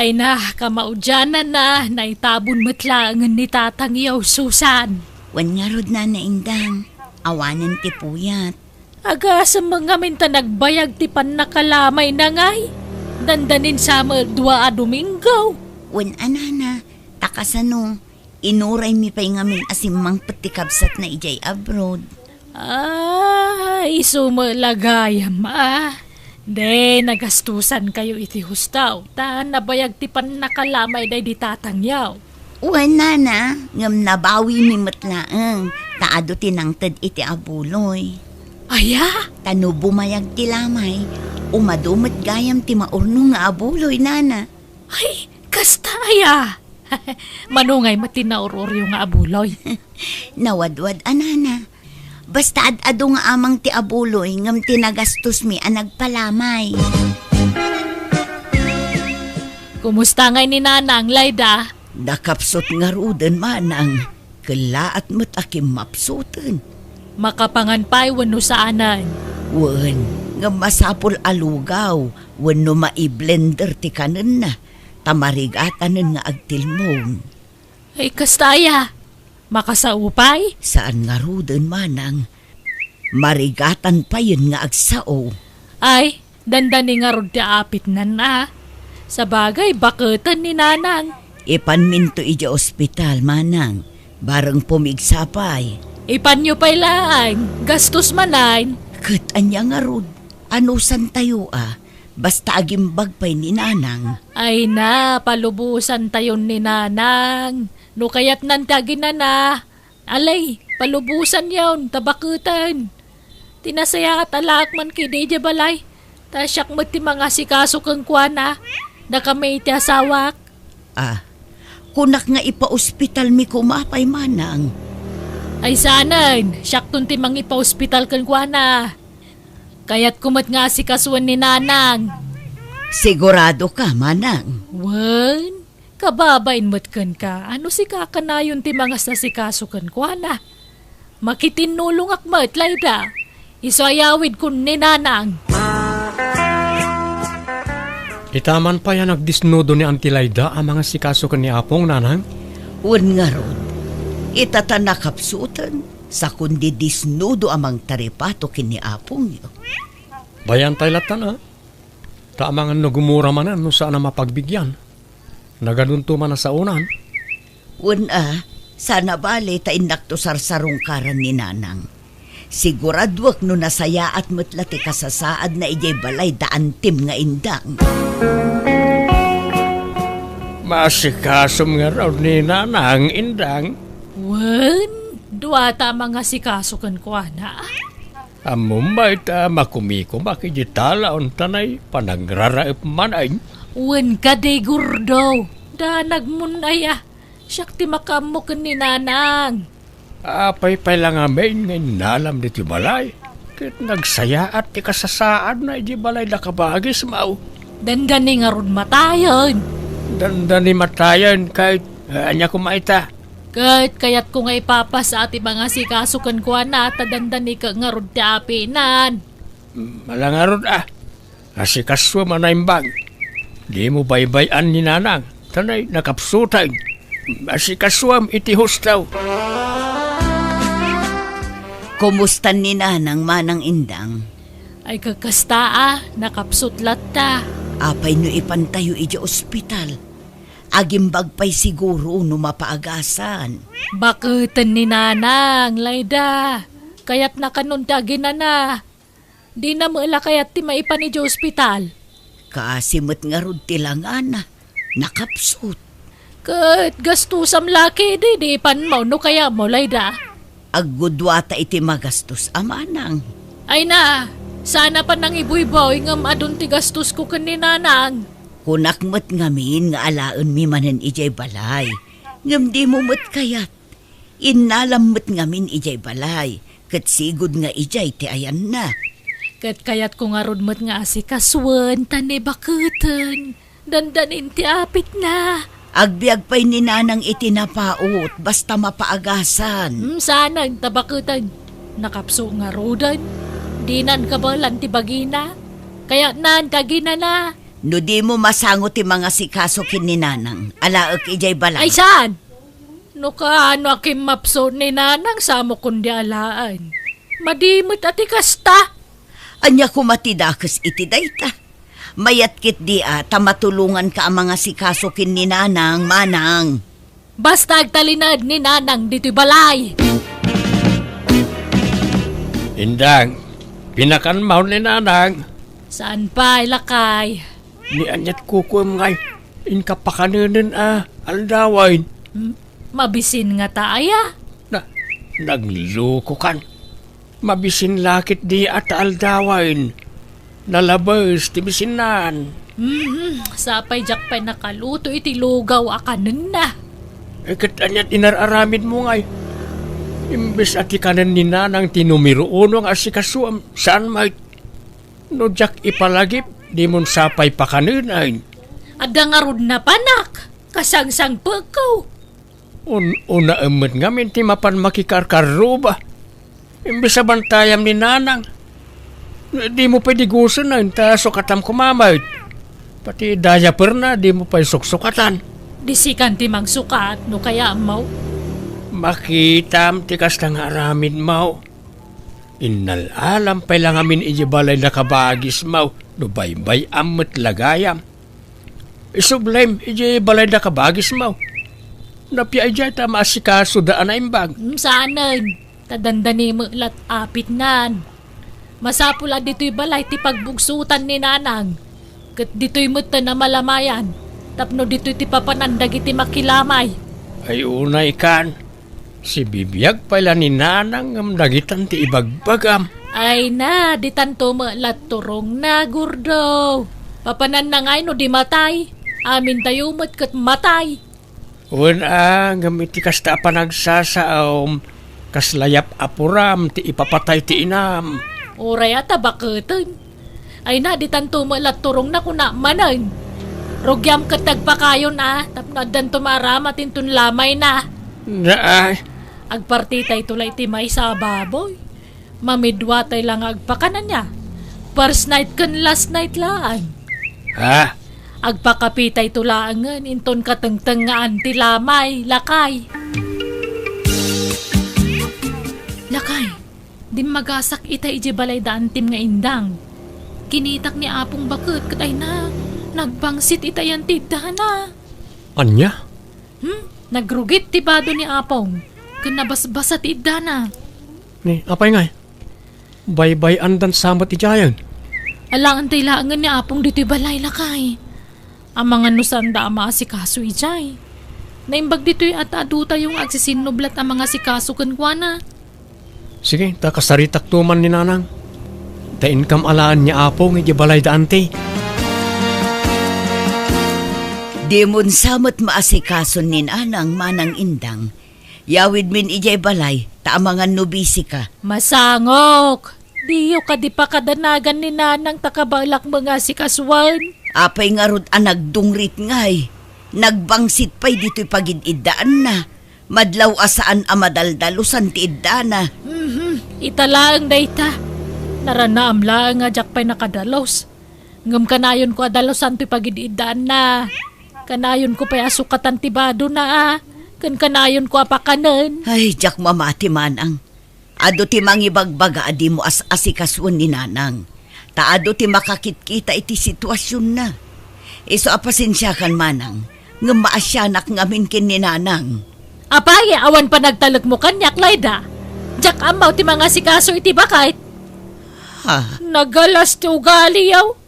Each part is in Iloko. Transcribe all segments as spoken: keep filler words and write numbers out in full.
Ay na, kamaudiananna, naitabon met laengen ni Tatangyo, Susan. Wen ngarud, Nana Indang, awanen ti puyat. Agasem ngamin ta nagbayag ti pannakalamayna ngay. Dandanin sa met dua a Domingo. Wen a, Nana, ta kasano, inuraymi pay ngamin a simmangpet ti kabsatna idiay abroad. Ah, isu met la gayam, a. De, nagastusankayo iti husto, ta nabayag ti pannakalamay daydi Tatangyo. Wen, Nana, ngem nabawimi met laeng, ta adu ti nangted iti abuloy. Aya? Ta no bumayag ti lamay, umadu met gayam ti maurno nga abuloy, Nana. Ay, kasta aya! Mano ngay met ti naur-uryo nga abuloy? Nawadwad a, Nana. Basta ad-adu nga amang ti abuloy ngem ti nagastosmi a nagpalamay. Kumusta ngay ni Nanang, Layda? Nakapsut ngaruden, Manang. Kellaat met a kimmapsuten. Makapangan pay wenno saanen? Wen, ngem masapul a lugaw wenno maiblender ti kanenna, ta marigatanen nga agtilmong. Ay, kasta aya? Makasao pay? Saan ngaruden, Manang. Marigatan payen nga agsao. Ay, dandani ngarud ti apitnan, a. Sabagay, baketen ni Nanang. Ipanminto idiay ospital, Manang. Bareng pumigsa pay. Ipanyo pay laeng, gastos manen. Ket ania ngarud? Anusantayo a? Basta agimbag pay ni Nanang. Ay na, palubosantayon ni Nanang. No kayatnan ti aginana, alay, palubosanyon, ta baketen. Ti nasayaat a laak man kidi idiay balay, ta siak met ti mangasikaso kenkuana, dakami iti asawak. Ah, kunak nga ipaospitalmi koma pay, Manang. Ay saanen, siakton ti mangipaospital kenkuana. Kayatko met nga asikasuen ni Nanang. Sigurado ka, Manang? Wen, kababain met kenka, a no sika kanayon ti mangasasikaso kenkuana. Makitinnulongak met, Layda. Isu a yawidkon ni Nanang. Ita man pay a nagdisnudo ni Auntie Layda a mangasikaso ken ni Apong, Nanang? Wen ngarud, ita ta nakapsuten, sakon di disnudo a mangtaripato ken ni Apongyo. Bayan tay lattan, a. Ta amangan no gumura manen no saan a mapagbigian. Nagadunto man a saonan. Wen a, saan a bale ta innakto sarsarungkaran ni Nanang. Siguraduek no nasayaat met la ti kasasaadna idiay balay da Antim nga Indang. Maasikasom ngarud ni Nanang, Indang. Wen, duata a mangasikaso kenkuana. Ammom bay ta makumikomak idiay talaon ta nay panagraraep manen. Wen kadi, Gordo, danagmon aya. Siak ti makaammo ken ni Nanang. Apay pay la ngamin nga innalam ditoy balay? Ket nagsayaat ti kasasaadna idiay balay da kabagismo. Dandani ngarud matayen. Dandani matayen ket, eh, ania koma ita? Ket kayatko nga ipapasa ti mangasikaso kenkuana ta dandani ket ngarud ti apinan. Mm, ala ngarud a. Asikasuam a naimbag. Dimo baybay-an ni Nanang, ta nay nakapsuten. Asikasuam iti husto. Kumusta ni Nanang, Manang Indang? Ay, kakasta a, nakapsut latta. Apay no ipantayo idiay ospital? Agimbag pay siguro no mapaagasan. Baketen ni Nanang, Layda. Kayatna kanon ti aginana. Dina met la kayat ti maipan idiay ospital? Kaasi met ngarud ti langana. Nakapsut. Ket gastusam la kadi di ipanmo no kayatmo, Layda. Agguduata iti magastos a, Manang. Ay na, saan a panangibuyboy ngem adun ti gastosko ken ni Nanang. Kunak met ngamin nga alaenmi manen idiay balay. Ngem dimo met kayat. Innalam met ngamin idiay balay, ket sigud nga idiay ti ayanna. Ket kayatko ngarud met nga asikasuen ta ni baketen. Dandanin ti apitna. Agbiag pay ni Nanang iti napaut, basta mapaagasan. Hmm, saanen ta baketen. Nakapsut ngaruden. Dinan kabaelan ti bagina. Kayatnan ti aginana. No dimo masango ti mangasikaso ken ni Nanang, alaek idiay balay. Ay, saan? No kaano a kimmapso ni Nanang, samo kundi alaen. Madi met a ti kasta. Ania koma ti dakes iti dayta? Mayat ketdi a ta matulonganka a mangasikaso ken ni Nanang, Manang. Basta agtalinaed ni Nanang ditoy balay. Indang, pinakanmaw ni Nanang. Saan pay, lakay? Ni aniat kukuem ngay, inka pakanenen a aldawen. M-, mabisin ngata aya? Na, naglukokan. Mabisin la ketdi a ta aldawen. Nalabes ti bisinnan. Mhm, sapay diak pay nakaluto iti lugaw a kanenna. Eh, ket aniat inar-aramidmo ngay? Imbes a ti kanen ni Nanang ti numero uno nga asikasuem, saan met? No diak ipalagip, dimon sapay pakanenen. Adda ngarud napanak, kasangsangpekko. Un-, unaem met ngamin ti mapan makikarkarruba. Imbes a bantayam ni Nanang, dimo pay digusen ta sukatam koma met. Pati diaperna, dimo pay suksukatan. Di sikan ti mangsukat no kayatmo. Makitam ti kasta nga aramidmo. Innal-alam pay la ngamin idiay balayda kabagismo no baybay-am met la gayam. Isublem idiay balayda kabagismo. Napia idiay ta maasikasoda a naimbag. Mm, saanen. Ta dandani met la ti apitnan. Masapul a ditoy balay ti pagbugsotan ni Nanang. Ket ditoy met ta namalamayan. Tapno ditoy ti papanan dagiti makilamay. Ay unay kan. Sibibiag pay la ni Nanang ngem dagitan ti ibagbagam. Ay na, ditanto met la ti turongna, Gordo. Papananna ngay no di matay. Amintayo met ket matay. Wen a, ngem iti kasta a panagsasaom, kasla yap-apuram ti ipapatay ti inam. Uray a ta baketen. Ay na, ditanto met la ti turongna, kuna manen. Rugiam ket nagpakayon a, tapno addanto maaramat inton lamayna. Naay. Agpartitayto la iti maysa a baboy. Mamiduatay la nga agpakananna. First night ken last night laeng. Ha? Agpakapitayto laengen inton katengtengngaan ti lamay, lakay. Lakay, dimmagasak ita idiay balayda antim nga indang. Kinitak ni Apong baket ket ay na, nagbangsit ita yan ti iddana. Ania? Hmm? Nagrugit ti bado ni Apong, ken nabasbasa ti iddana. Ni, apay ngay? Baybay-andan sa met idiayen. Alaen tay laengen ni Apong ditoy balay, lakay. Amangan no saanda a maasikaso idiay. Naimbag ditoy a ta adutayo nga agsisinnublat a mangasikaso kenkuana. Sige, ta kasaritakto man ni Nanang. Ta inkam alaen ni Apong idiay balayda anti. Dimon sa met maasikason ni Nanang, Manang Indang. Yawidmin idiay balay, ta amangan no bisika. Masangok! Diyo kadi pakadanagan ni Nanang ta kabaelak nga asikasuan? Apay ngarud a nagdungrit ngay? Nagbangsit pay ditoy pagid-iddaanna. Madlaw a saan a madaldalusan ti iddana. Mhm, ita laeng dayta. Naranaam laeng a diak pay nakadalus. Ngem kanayonko a dalusan toy pagid-iddaanna. Kanayonko pay a sukatan ti badona a, ken kanayonko a pakanen. Ay, diak mamati, Manang. Adu ti mangibagbaga a dimo as-asikasuen ni Nanang. Ta adu ti makakitkita iti situasionna. Isu a pasensiakan, Manang, ngem maasianak ngamin ken ni Nanang. Apay, awan panagtalekmo kaniak, Layda? Diak ammo ti mangasikaso iti baket. Ha? Nagalas ti ugaliyo.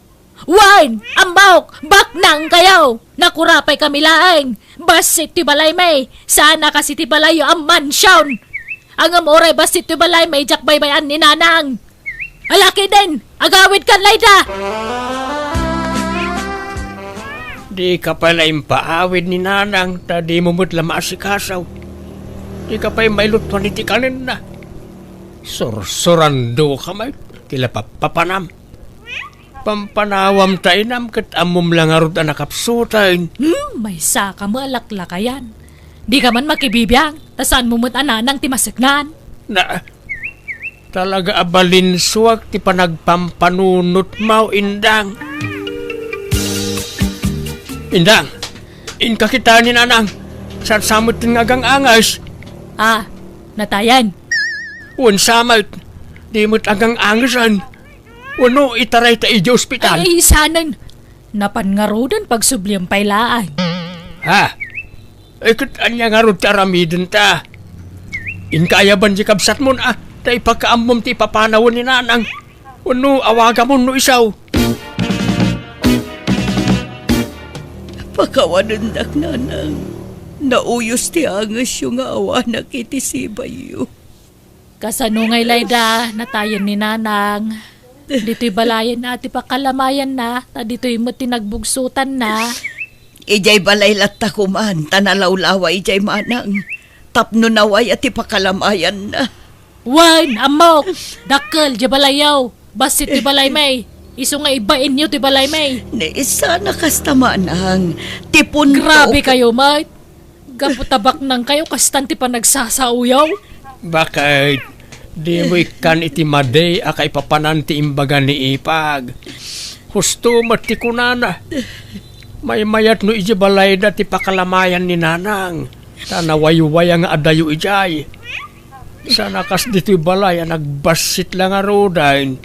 Wen, ammok, baknang kayo! Nakurapay kami laeng. Bassit ti balaymi. Saan a kas iti balayyo a mansion. Ngem uray bassit ti balaymi, diak baybay-an ni Nanang. Alakiden, agawidkan, Layda! Dika pay la impaawid ni Nanang, ta dimo met la maasikaso. Dika pay mailutuan iti kanenna. Sursurandoka met, ti la pappapanam. Pampanawam ta inam ket ammom la ngarud a nakapsuten. Hmm, maysaka met a laklakayan. Dika man makibibiang, ta saanmo met a Nanang ti maseknan. Na, talaga a balinsuak ti panagpampanunotmo, Indang. Indang, inka kitaen ni Nanang. Saan sa met nga agang-anges? Ah, natayan. Wen sa met, di met agang-angesen. Wenno itaray ta idiay ospital? Ay, saanen. Napan ngaruden pagsubliem pay laeng. Ha? Ay, ket ania ngarud ti aramidenta? Inka ayaban ti kabsatmon, a, ta ipakaammom ti ipapanawen ni Nanang. Wenno awagamon no isu. Pakawanendak, Nanang. Nauyos ti angesyo nga awanak iti sibayyo. Kasano ngay layda, natayen ni Nanang? Ditoy balayen a ti pakalamayanna, ta ditoy met ti nagbugsotanna. Idiay balay latta koman, ta nalawlawa idiay, Manang. Tapno nawaya ti pakalamayanna. Wen, ammok! Dakkel, diay balayyo. Bassit ti balaymi. Isu nga ibainyo ti balaymi. Ni, saan a kasta, Manang. Ti punto. Grabe kayo, met. Gapu ta baknang kayo, kastan ti panagsasaoyo. Baket, dimo ikkan iti madi a kaipapanan ti imbaga ni Ipag. Husto met ti kunana. Maymayat no idiay balayda ti pakalamayan ni Nanang. Ta nawaywaya nga adayo idiay. Saan a kas ditoy balay a nagbassit la ngaruden.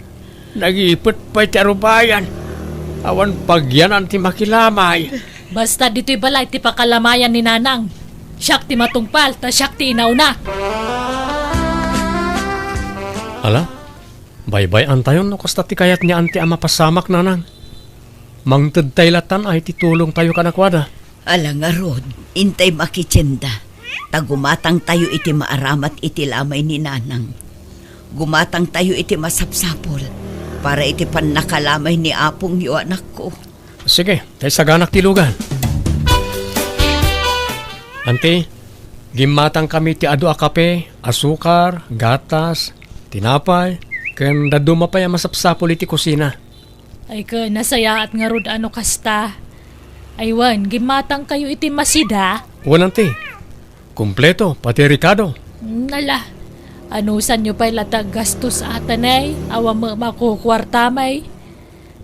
Nagipet pay ti arubayan. Awan pagyanan ti makilamay. Basta ditoy balay ti pakalamayan ni Nanang. Siak ti matungpal, ta siak ti inauna. Ala, baybay-antayon no kasta ti kayat ni Anti a mapasamak, Nanang. Mangtedtay latan ay ti tulongtayo kadakuada. Ala ngarud, intay makitienda. Ta gumatangtayo iti maaramat iti lamay ni Nanang. Gumatangtayo iti masapsapul para iti pannakalamay ni apongyo, anakko. Sige, tay saganak ti lugan. Anti, gimmatangkami ti adu a kape, asukar, gatas, tinapay, ken dadduma pay a masapsapul iti kusina. Ay ken, nasayaat ngarud a no kasta. Ay wen, gimmatangkayo iti masida? Wen, anti. Kompleto, pati rekado. Nala, anusanyo pay la ti aggastos atanay, awan met makukuartamay.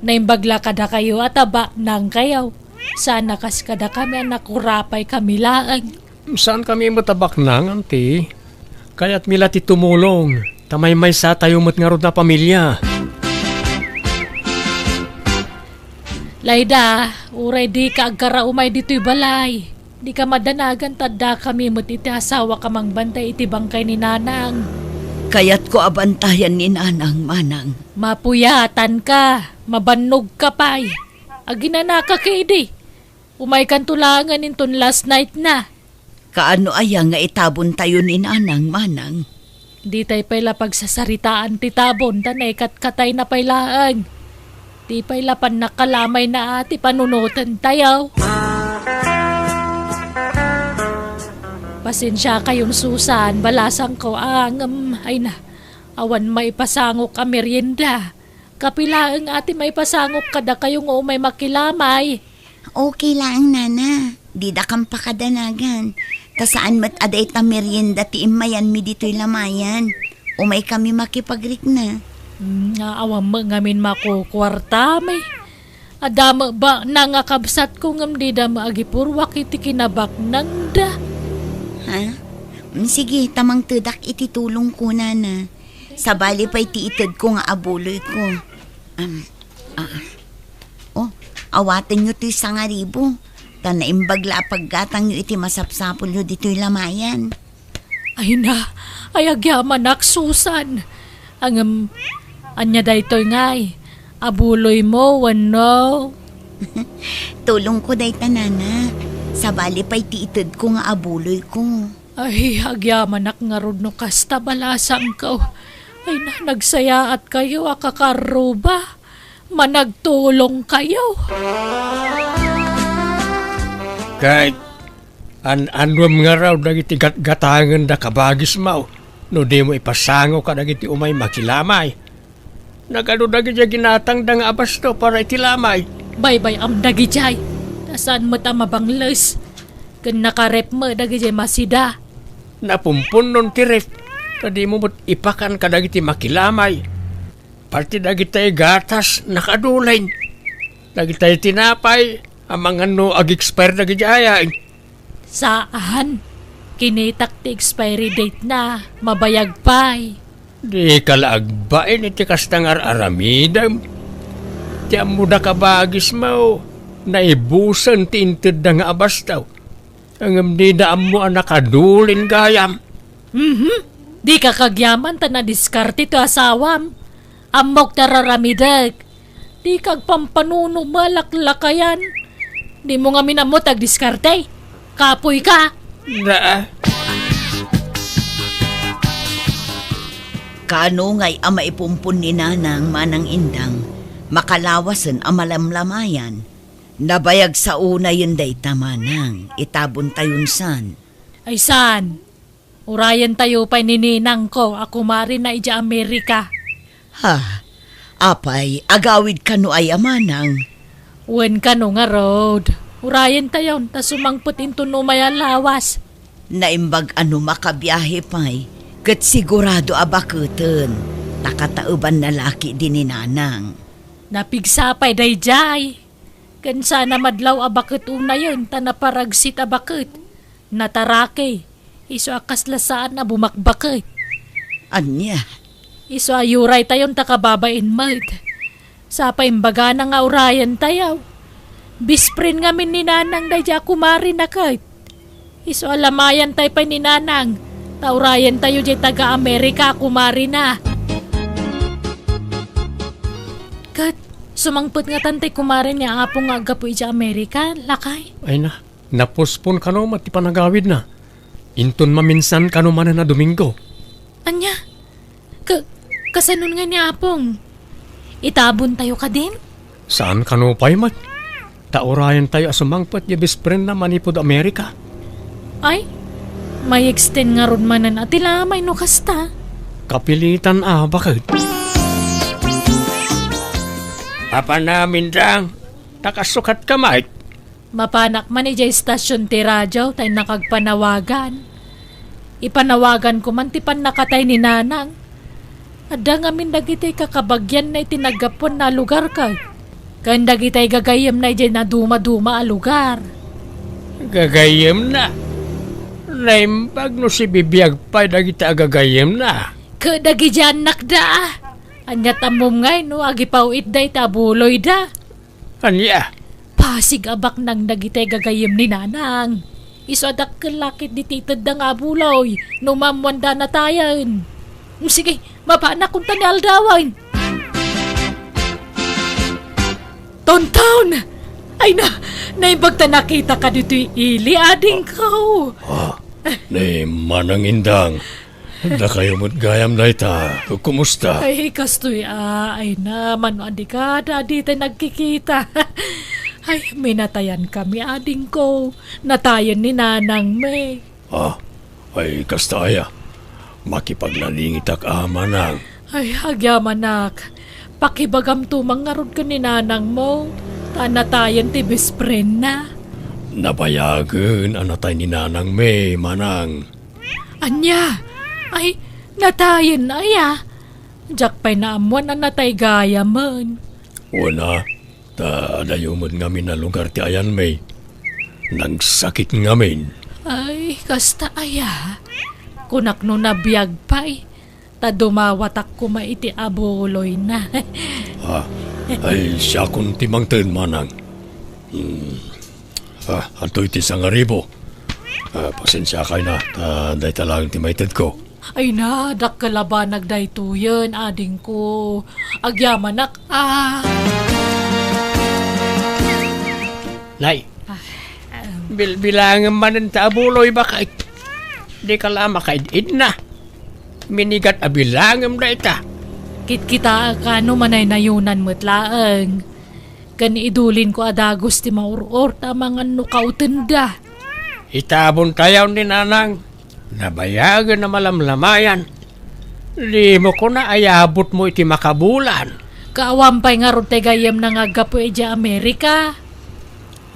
Naimbag la kadakayo a ta baknangkayo. Saan a kas kadakami a nakurapaykami laeng. Saankami met a baknang, anti. Kayatmi la ti tumulong, ta maymaysatayo met ngarud a pamilia. Layda, uray dika agkaraumay ditoy balay. Dika madanagan ta addakami met iti asawak a mangbantay iti bangkay ni Nanang. Kayatko a bantayan ni Nanang, Manang. Mapuyatanka, mabannogka pay. Aginanaka ketdi. Umaykanto laengen inton last night na. Kaano aya nga itabontayo ni Nanang, Manang? Ditay pay la pagsasaritaan ti tabon ta naikatkatayna pay laeng. Di pay la pannakalamayna a ti panunotentayo. Pasensiakayon, Susan, balasangko a ngem, ay na, awan maipasangok a merienda. Kape laeng a ti maipasangok kadakayo nga umay makilamay. Okay laeng, Nana. Didakam pakadanagan. Ta saan met a dayta merienda ti immayanmi ditoy lamayan. Umaykami makipagrikna. Hmm, nga awan met ngamin makukuartami. Adda met baknang a kabsatko ngem dida met agipurruak iti kinabaknangda. Ha? Mm, sige, ta mangtedak iti tulongko, Nana. Sabali pay ti itedko nga abuloyko. Am, ah. Oh, awatenyo toy sangaribu, ta naimbag la a paggatangyo iti masapsapulyo ditoy lamayan. Ay na, ay agyamanak, Susan. Ngem, ania daytoy ngay? Abuloymo wenno? Tulongko dayta, Nana. Sabali pay ti itedko nga abuloyko. Ay, agyamanak ngarud no kasta, balasangko. Ay na, nagsayaatkayo a kakarruba. Managtulongkayo. Ket an-anuem ngarud dagiti gatgatangenda, kabagismo, no dimo ipasangok kadagiti umay makilamay? Nagadu dagidiay ginatangda nga abasto para iti lamay. Baybay-am dagidiay. Ta saan met a mabangles. Ken nakarep met dagidiay masida. Napumpunnon ti ref, ta dimo met ipakan kadagiti makilamay. Pati dagitay gatas, nakadulen. Dagitay tinapay, Amangan no ag-expire dagiti aya. Saan. Kinitak ti expiry date na. Mabayag pay. Dika la agbain iti kasta nga ar-aramidem. Ti ammoda kabagismo, naibusen ti intedda nga abastaw. Ngem dida ammo a nakadulin gayam. Mhm. Dika kagyaman ta nadiskarte ti asawam. Ammok ti ar-aramidek. Dika agpampanunot a laklakayan. Dimo ngamin ammo ti agdiskarte. Kapoy ka. Na. Kaano ngay a maipumpon ni Nanang, Manang Indang, makalawasen a malamlamayan? Nabayag sa unayen dayta, Manang, itabontayon san. Ay saan? Urayentayo pay ni ninangko a kumarina idiay Amerika. Ha? Apay, agawid kano aya, Manang? Wen kano ngarud. Urayentayon ta sumangpet inton umay a lawas. Naimbag a no makabiahe pay, ket sigurado a baketen, ta kataebanna la ketdi ni Nanang. Napigsa pay daydiay. Ken saan a madlaw a baket unayen ta naparagsit a baket. Nataraki, isu a kasla saan a bumakbaket. Ania? Isu a uraytayon ta kababain met. Sa pay imbagana nga urayentayo. Best friend ngamin ni Nanang daydiay a kumarina ket. Isu a lamayantay pay ni Nanang, ta urayentayo diay taga-Amerika a kumarina. Ket, sumangpet ngatan tay kumare ni Apong nga aggapu idiay Amerika, lakay? Ay na, napospon kano met ti panagawidna. Inton maminsan kano manen a Domingo. Ania? Ka-, kasanon nga ni Apong? Itabontayo kadin? Saan kano pay met? Ta urayentayo a sumangpet diay best friendna manipud Amerika. Ay, may extend ngarud manen a ti lamay no kasta. Kapilitan a baket. Apan amin dang, ta kasukat ka, Mike. Mapanak man idiay istasyon ti radio ta innak agpanawagan. Ipanawaganko man ti pannakatay ni Nanang. Adda ngamin dagiti kakabagianna iti naggapuanna a lugar ket, ken dagiti gagayyemna idiay nadumaduma a lugar. Gagayyemna? Naimbag no sibibiag pay dagiti agagayyemna. Ket dagiti annakda. Ania tammom ngay no agipaw-itda iti abuloyda? Ania? Pasig a baknang dagiti gagayyem ni Nanang. Isu a dakkel la ketdi ti itedda nga abuloy no maammoanda a natayen. Sige, mapanak kunta ni aldawen. Tonton! Ay na, naimbag ta nakitaka ditoy ili, adingko. Ah, ni Manang Indang. Dakayo met gayam dayta. Kumusta? Ay, kastoy a, ay na, mano a dika, dadi tay nagkikita. Ay, minatayan kami, adingko. Natayen ni Nanang May. Ah, ay, kasta aya. Makipagnalingitak a, Manang. Ay, agyamanak. Pakibagamto man ngarud ken ni Nanang mo. Ta natayen ti best friend na. Nabayagen a natay ni Nanang May, Manang. Ania? Ay, natayen aya? Diak pay naammoan a natay gayamen. Wen a, ta adayo met ngamin a lugar ti ayan, May. Nagsakit ngamin. Ay, kasta aya? Kunak no nabiag pay, ta dumawatak koma iti abuloyna. Ah, ay, siakon ti mangted, Manang. Hmm. Ah, antoy ti sangaribo? Ah, pasensiakay na, ta dayta laeng ti maitedko. Ay na, dakkel a banag daytoyen, adingko. Agyamanak, ah. Nay, ah, um, bilbilangem manen ta abuloy, baket. Dika la makaid-idna. Minigat a bilangem dayta. Kitkitaak a no manaynayonan met laeng. Ken idulinko a dagus ti maur-or ta amangan no kautenda. Itabontayon ni Nanang. Nabayagen a malamlamayan. Dimo kuna ayabutmo iti makabulan. Kaawan pay ngarud ti gayyemna nga aggapu idiay Amerika.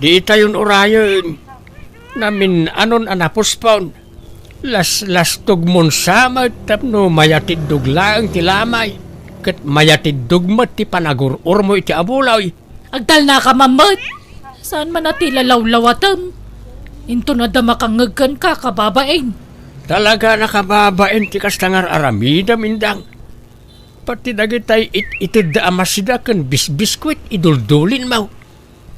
Ditayon urayen. Namin-anon a napospon. Laslastogmon sa met tapno mayatiddog laeng ti lamay, ket mayatiddog met ti panagur-ormo iti abuloy. Agtalnaka man met. Saan man a ti lalawlawatem? Inton adda makangngeg kenka, kababain. Talaga a kababain ti kasta nga ar-aramidem, Indang. Pati dagitay it-itedda a masida ken bisbiskuit, iduldulinmo.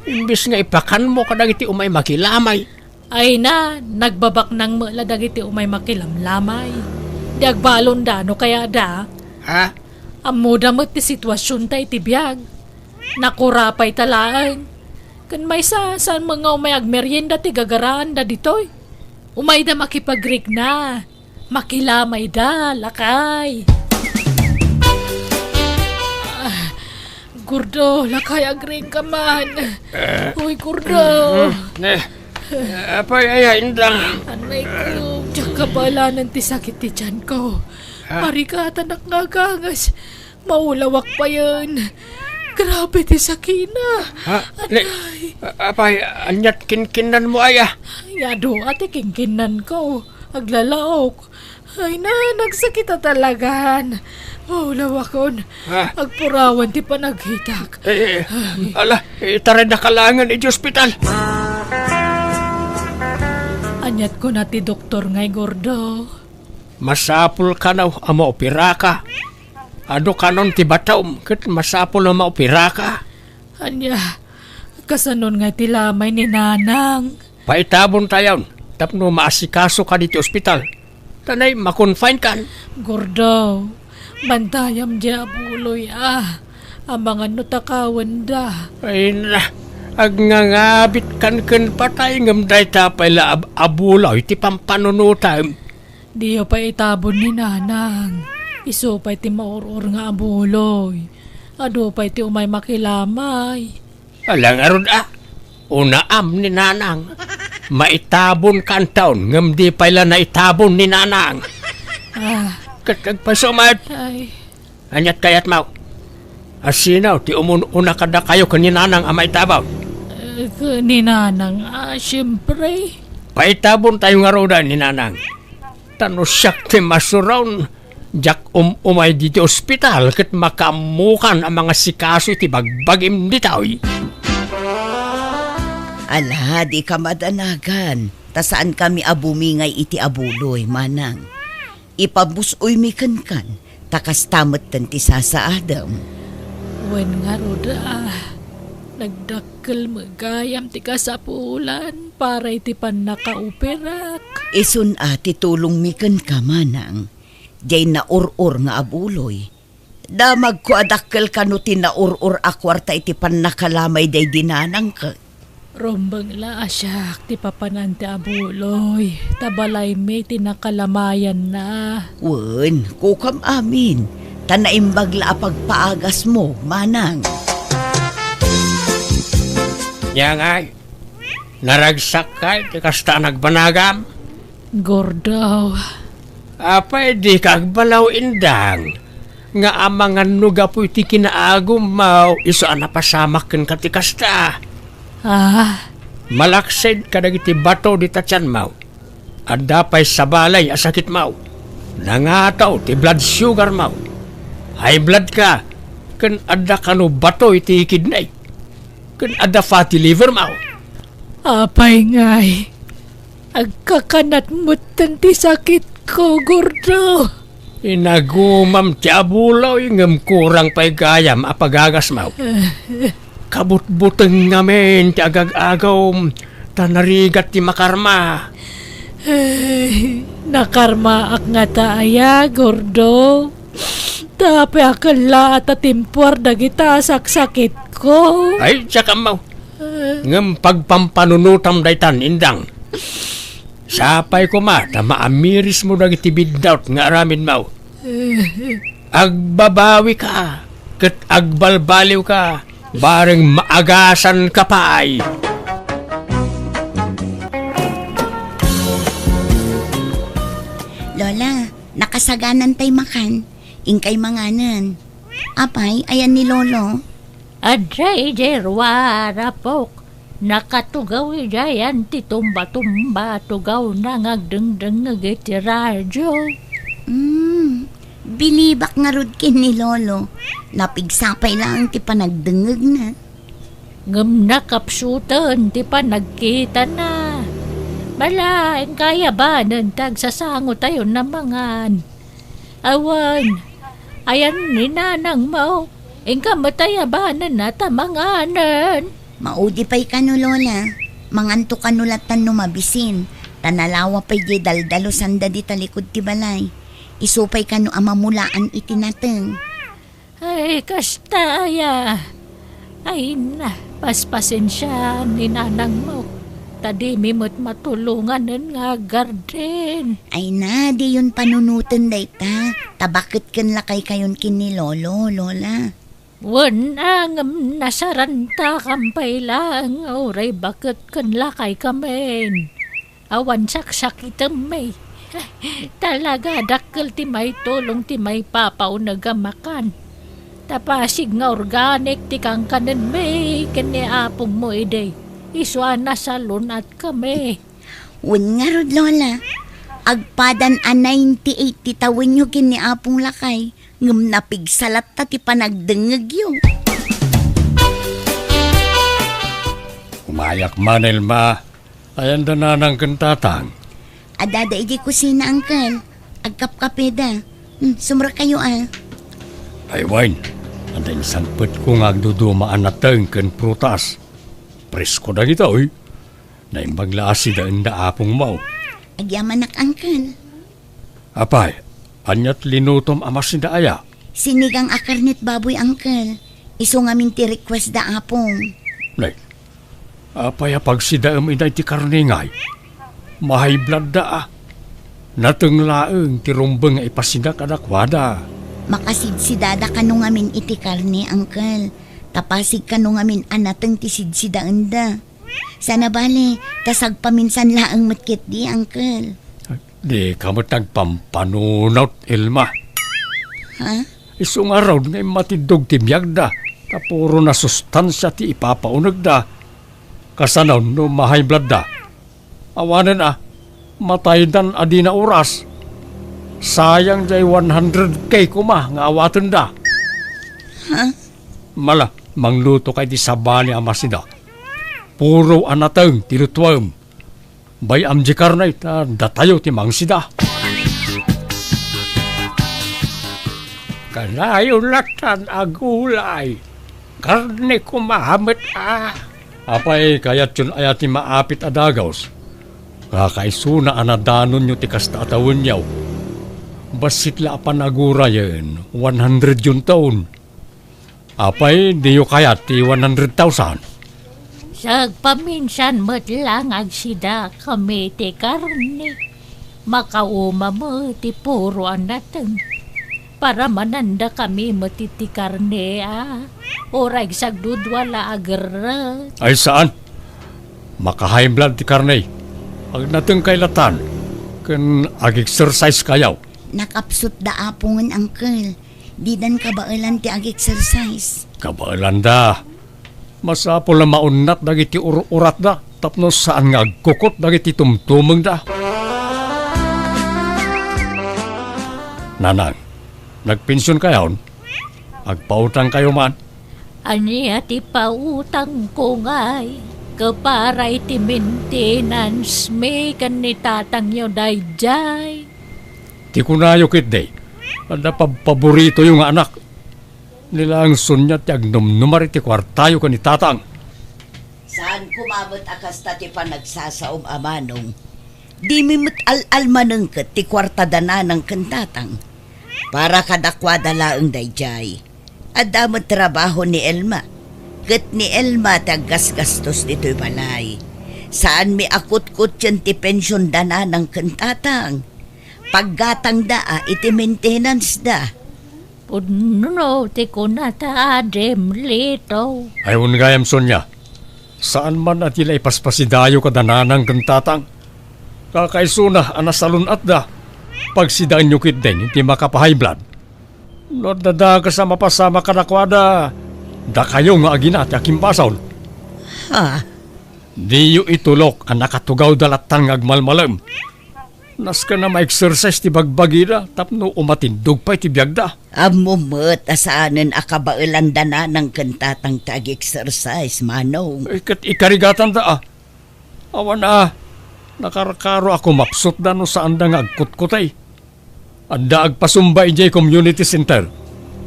Imbes nga ipakanmo kadagiti umay makilamay. Ay na, nagbabaknang met la dagiti umay makilamlamay. Di agbalonda no kayatda. Ha? Ammoda met ti situasionta iti biag. Nakurapayta laeng. Ken maysa, saan met nga umay agmerienda ti gagaraanda ditoy. Umayda makipagrikna. Makilamayda, lakay. Ah, Gordo, lakay, agriingka man. Eh. Uy, Gordo. Mm, eh. Apay aya, Indang? Anay ko, diak kabaalanan ti sakit ti tianko. Ha? Marikatanak nga agangas. Maulawak payen. Grabe ti sakina. Ha? Ne-, Anay. A-, apay, aniat kinkinnanmo aya? Ay, adu a ti kinkinnanko. Aglalaok. Ay na, nagsakit a talagan. Maulawakon. Ha? Agpurawan ti panagkitak. Eh, eh, ala, itarayda ka laengen iti ospital. Aniat kuna ti doktor ngay, Gordo? Masapul kano a maoperaka. Adu kanon ti batom ket masapul a maoperaka. Ania, kasanon ngay ti lamay ni Nanang? Paitabontayon tapno maasikasoka ditoy ospital. Ta nay, ma-confine kan. Gordo, bantayam diay abuloy a. Amangan no takawenda. Ay na, agngangabit kan ken patay ngem dayta pay la ab-, abuloy ti pampanunotam. Diyo pay itabon ni Nanang. Isu pay ti maur-or nga abuloy. Adu pay ti umay makilamay. Ala ngarud a, unaam ni Nanang. Maitabon kantaon ngem di pay la naitabon ni Nanang. Ah. Ket agpayso met. Ay. Aniat kayatmo? Asino ti umun-una kadakayo ken ni Nanang a maitabon? Eh, ken ni Nanang, ah, siempre. Paitabontayo ngaruden ni Nanang. Ta no siak ti masuron, diak um-umay ditoy ospital ket makaammokan a mangasikaso iti bagbagim ditoy. Ala, dika madanagan, ta saankami a bumingay iti abuloy, Manang. Ipabus-oymi kenkan, ta kasta metten ti sasaadem. Wen ngarud a, nagdakkel met gayam ti kasapulan para iti pannakaoperak. Isun a ti tulongmi kenka, Manang. Diay naur-or nga abuloy. Damagko a dakkel kano ti naur-or a kuarta iti pannakalamay daydi Nanang ket. Rumbeng la a siak ti papanan ti abuloy, ta balaymi ti nakalamayanna. Wen, kukam amin, ta naimbag la a pagpaagasmo, Manang. Nia ngay, naragsakkay ti kasta a nagbanagam? Gordo. Apay dika agbalaw, Indang, nga amangan no gapu iti kinaagummo isu a napasamak kenka ti kasta? Ah? Malaksid kadagiti bato dita tianmo. Adda pay sabali a sakitmo. Nangataw ti blood sugarmo. High blood ka, ken adda kano bato iti kidney. Ken adda fatty livermo. Apay ngay, agkakanat metten ti sakitko, Gordo. Inagumam ti abuloy ngem kurang pay gayam a pagagasmo. Kabutbuteng ngamin ti agag-agawm, ta narigat ti makarma. Ay, nakarmaak ngata aya, Gordo? Ta apay a kellaat a timpuar dagita a saksakitko? Ay, diak ammo. Ngem pagpampanunotam daytan, Indang. Sapay koma ta maamirismo dagiti biddaut nga aramidmo. Agbabawika ket agbalbaliwka, bareng maagasanka pay. Lola, nakasaganantay makan. Inkay manganen. Apay, ayan ni Lolo? Adda idiay ruar, apok. Nakatugaw idiayan ti tumba-tumba, tugawna nga agdengdengngeg iti radio. Hmm, bilibak ngarud ken ni Lolo. Napigsa pay laeng ti panagdengngegna. Ngem nakapsuten ti panagkitana. Mala, inka ayabanen ti agsasangotayon a mangan. Awan, ayan ni nanangmo. Inka met ayabanen a ta manganen. Maudi pay kano, Lola. Manganto kano latan no mabisin. Ta nalawa pay diay daldalusanda di talikod ti balay. Isu pay kano a mamulaan iti nateng. Ay, kasta aya. Ay na, paspasensiaan ni nanangmo. Ta dimi met matulonganen nga aggarden. Ay na, diyon panunoten dayta. Ta baket ken lakaykayon ken ni Lolo, Lola. Wen, ngem nasarantakam pay laeng nga uray baket ken lakaykamin. Awan saksakitemmi. Talaga, dakkel ti maitulong ti maipapauneg a makan. Ta pasig nga organic ti kankanenmi ken ni apongmo idi. Isu a nasalun-atkami. Wen ngarud, Lola, agpadan a ninety-eight ti tawenyo ken ni Apong Lakay, ngem napigsa latta ti panagdengngegyo. Umayak man, Elma. Ayan da nanang ken tatang? Addada idiay kusina, Uncle. Agkapkapeda. Hmm, sumrekayo, a. Ay, wen, adda insangpetko nga agduduma a nateng ken prutas. Presko dagitoy. Naimbag la a sidaenda apongmo. Agyamanak, Uncle. Apay, aniat linutom a masida aya? Sinigang a karnet baboy, Uncle. Isu ngamin ti request da apong. Nay, apay a pagsidaem ida iti karne ngay? Ma-high blood da, a. Nateng laeng ti rumbeng nga ipasida kadakuada. Makasidsidada kano ngamin iti karne, Uncle. Ta pasig kano ngamin a nateng ti sidsidaenda. Sana bale, ta sagpaminsan laeng met ketdi, Uncle. Dika met agpampanunot, Elma. Ha? Isu ngarud nga immatiddog ti biagda, ta puro nasustansia ti ipapaunegda. Kasano no ma-high blood da? Awanen a, mataydan a dina oras. Sayang diay one hundred K koma nga awatenda. Ha? Mala, manglutokay ti sabali a masida. Puro a nateng ti lutuem. Bay-am diay karne ta datayo ti mangsida. Kanayon latan a gulay. Karne koma met, a. Apay, kayatyon aya ti maapit a dagus? Kakaisuna a nadanonyo ti kasta a tawenyo. Bassit la a panagurayen, one hundred yun taon. Apay, diyo kayat ti one hundred thousand? Sagpaminsan met lang agsida kami ti karne. Makauma met ti puro a nateng. Paramananda kami met iti karne, a. Uray sagdudua la a gerrek. Ay, saan. Maka-high blood ti karne. Agnatengkay latan. Ken ag-exercise kayo. Nakapsut da apongen, Uncle. Didan kabaelan ti ag-exercise. Kabaelanda. Masapul a maunnat dagiti ur-uratda tapno saan nga agkukot dagiti tumtumengda. Nanang, nagpension kayon? Agpautang kayo man? Ania ti pautangko ngay? Ket para iti maintenance mi ken ni tatangyo daydiay. Ti kunayo ketdi, adda pabpaboritoyo nga anak. Ni laeng Sonia ti agnumnumar iti kuartayo ken ni tatang. Saan koma met a kasta ti panagsasaom a manong. Dimi met al-almanengket ti kuarta da nanang ken tatang. Para kadakuada laeng daydiay. Adda met trabaho ni Elma. Ket ni Elma ti aggasgastos ditoy balay. Saanmi a kutkutten ti pension da nanang ken tatang. Paggatangda a iti maintenance da. Pudno ti kunata, Adim Lito. Ay, wen gayam, Sonia. Saan man a ti la ipaspasidayo kada nanang ken tatang. Kakaisuna a nasalun-atda. Pagsidaenyo ketdin ti makapa-high blood. No adda dakes a mapasamak kadakuada, dakayo nga agina ti akimbasol. Ha? Diyo itulok a nakatugawda latan nga agmalmalem. Nasken a ma-exercise ti bagbagida tapno umatindog pay ti biagda. Ammom met a saanen a kabaelanda nanang ken tatang ti ag-exercise, Manong. Eh, ket ikarigatanda, a. Awan a, nakarkaro a kumapsutda no saanda nga agkutkutay. Adda agpasumba idiay community center.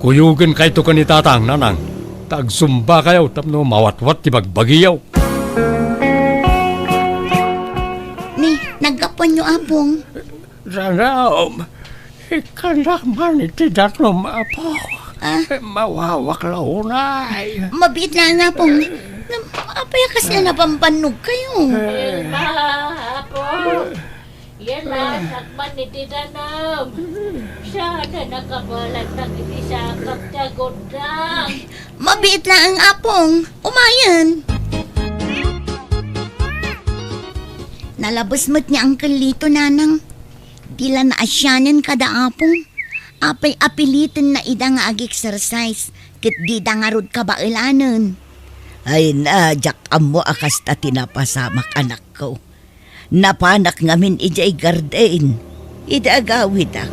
Kuyogen kayto ken ni Tatang, Nanang, ta agsumba kayo tapno mawatwat ti bagbagiyo. Ni, naggapuanyo, Apong? Danum, ikkannak man iti danum, Apo. Ah? Mawawak la unay. Mabiit laeng, Apong. Ngem, apay a kasla nabambannog kayo? Elma, Apo. Yan la, sakman iti danum. Siya na nakabalantak iti sakap ti agundang. Mabiit laeng, Apong. Umayen. Nalabes met ni Uncle Lito, Nanang. Di la naasianen kada Apong. Apay a pilitenna ida nga ag-exercise, ket dida ngarud kabaelanen. Ay na, diak ammo a kasta ti napasamak, anakko. Napanak ngamin idiay garden. Idi agawidak,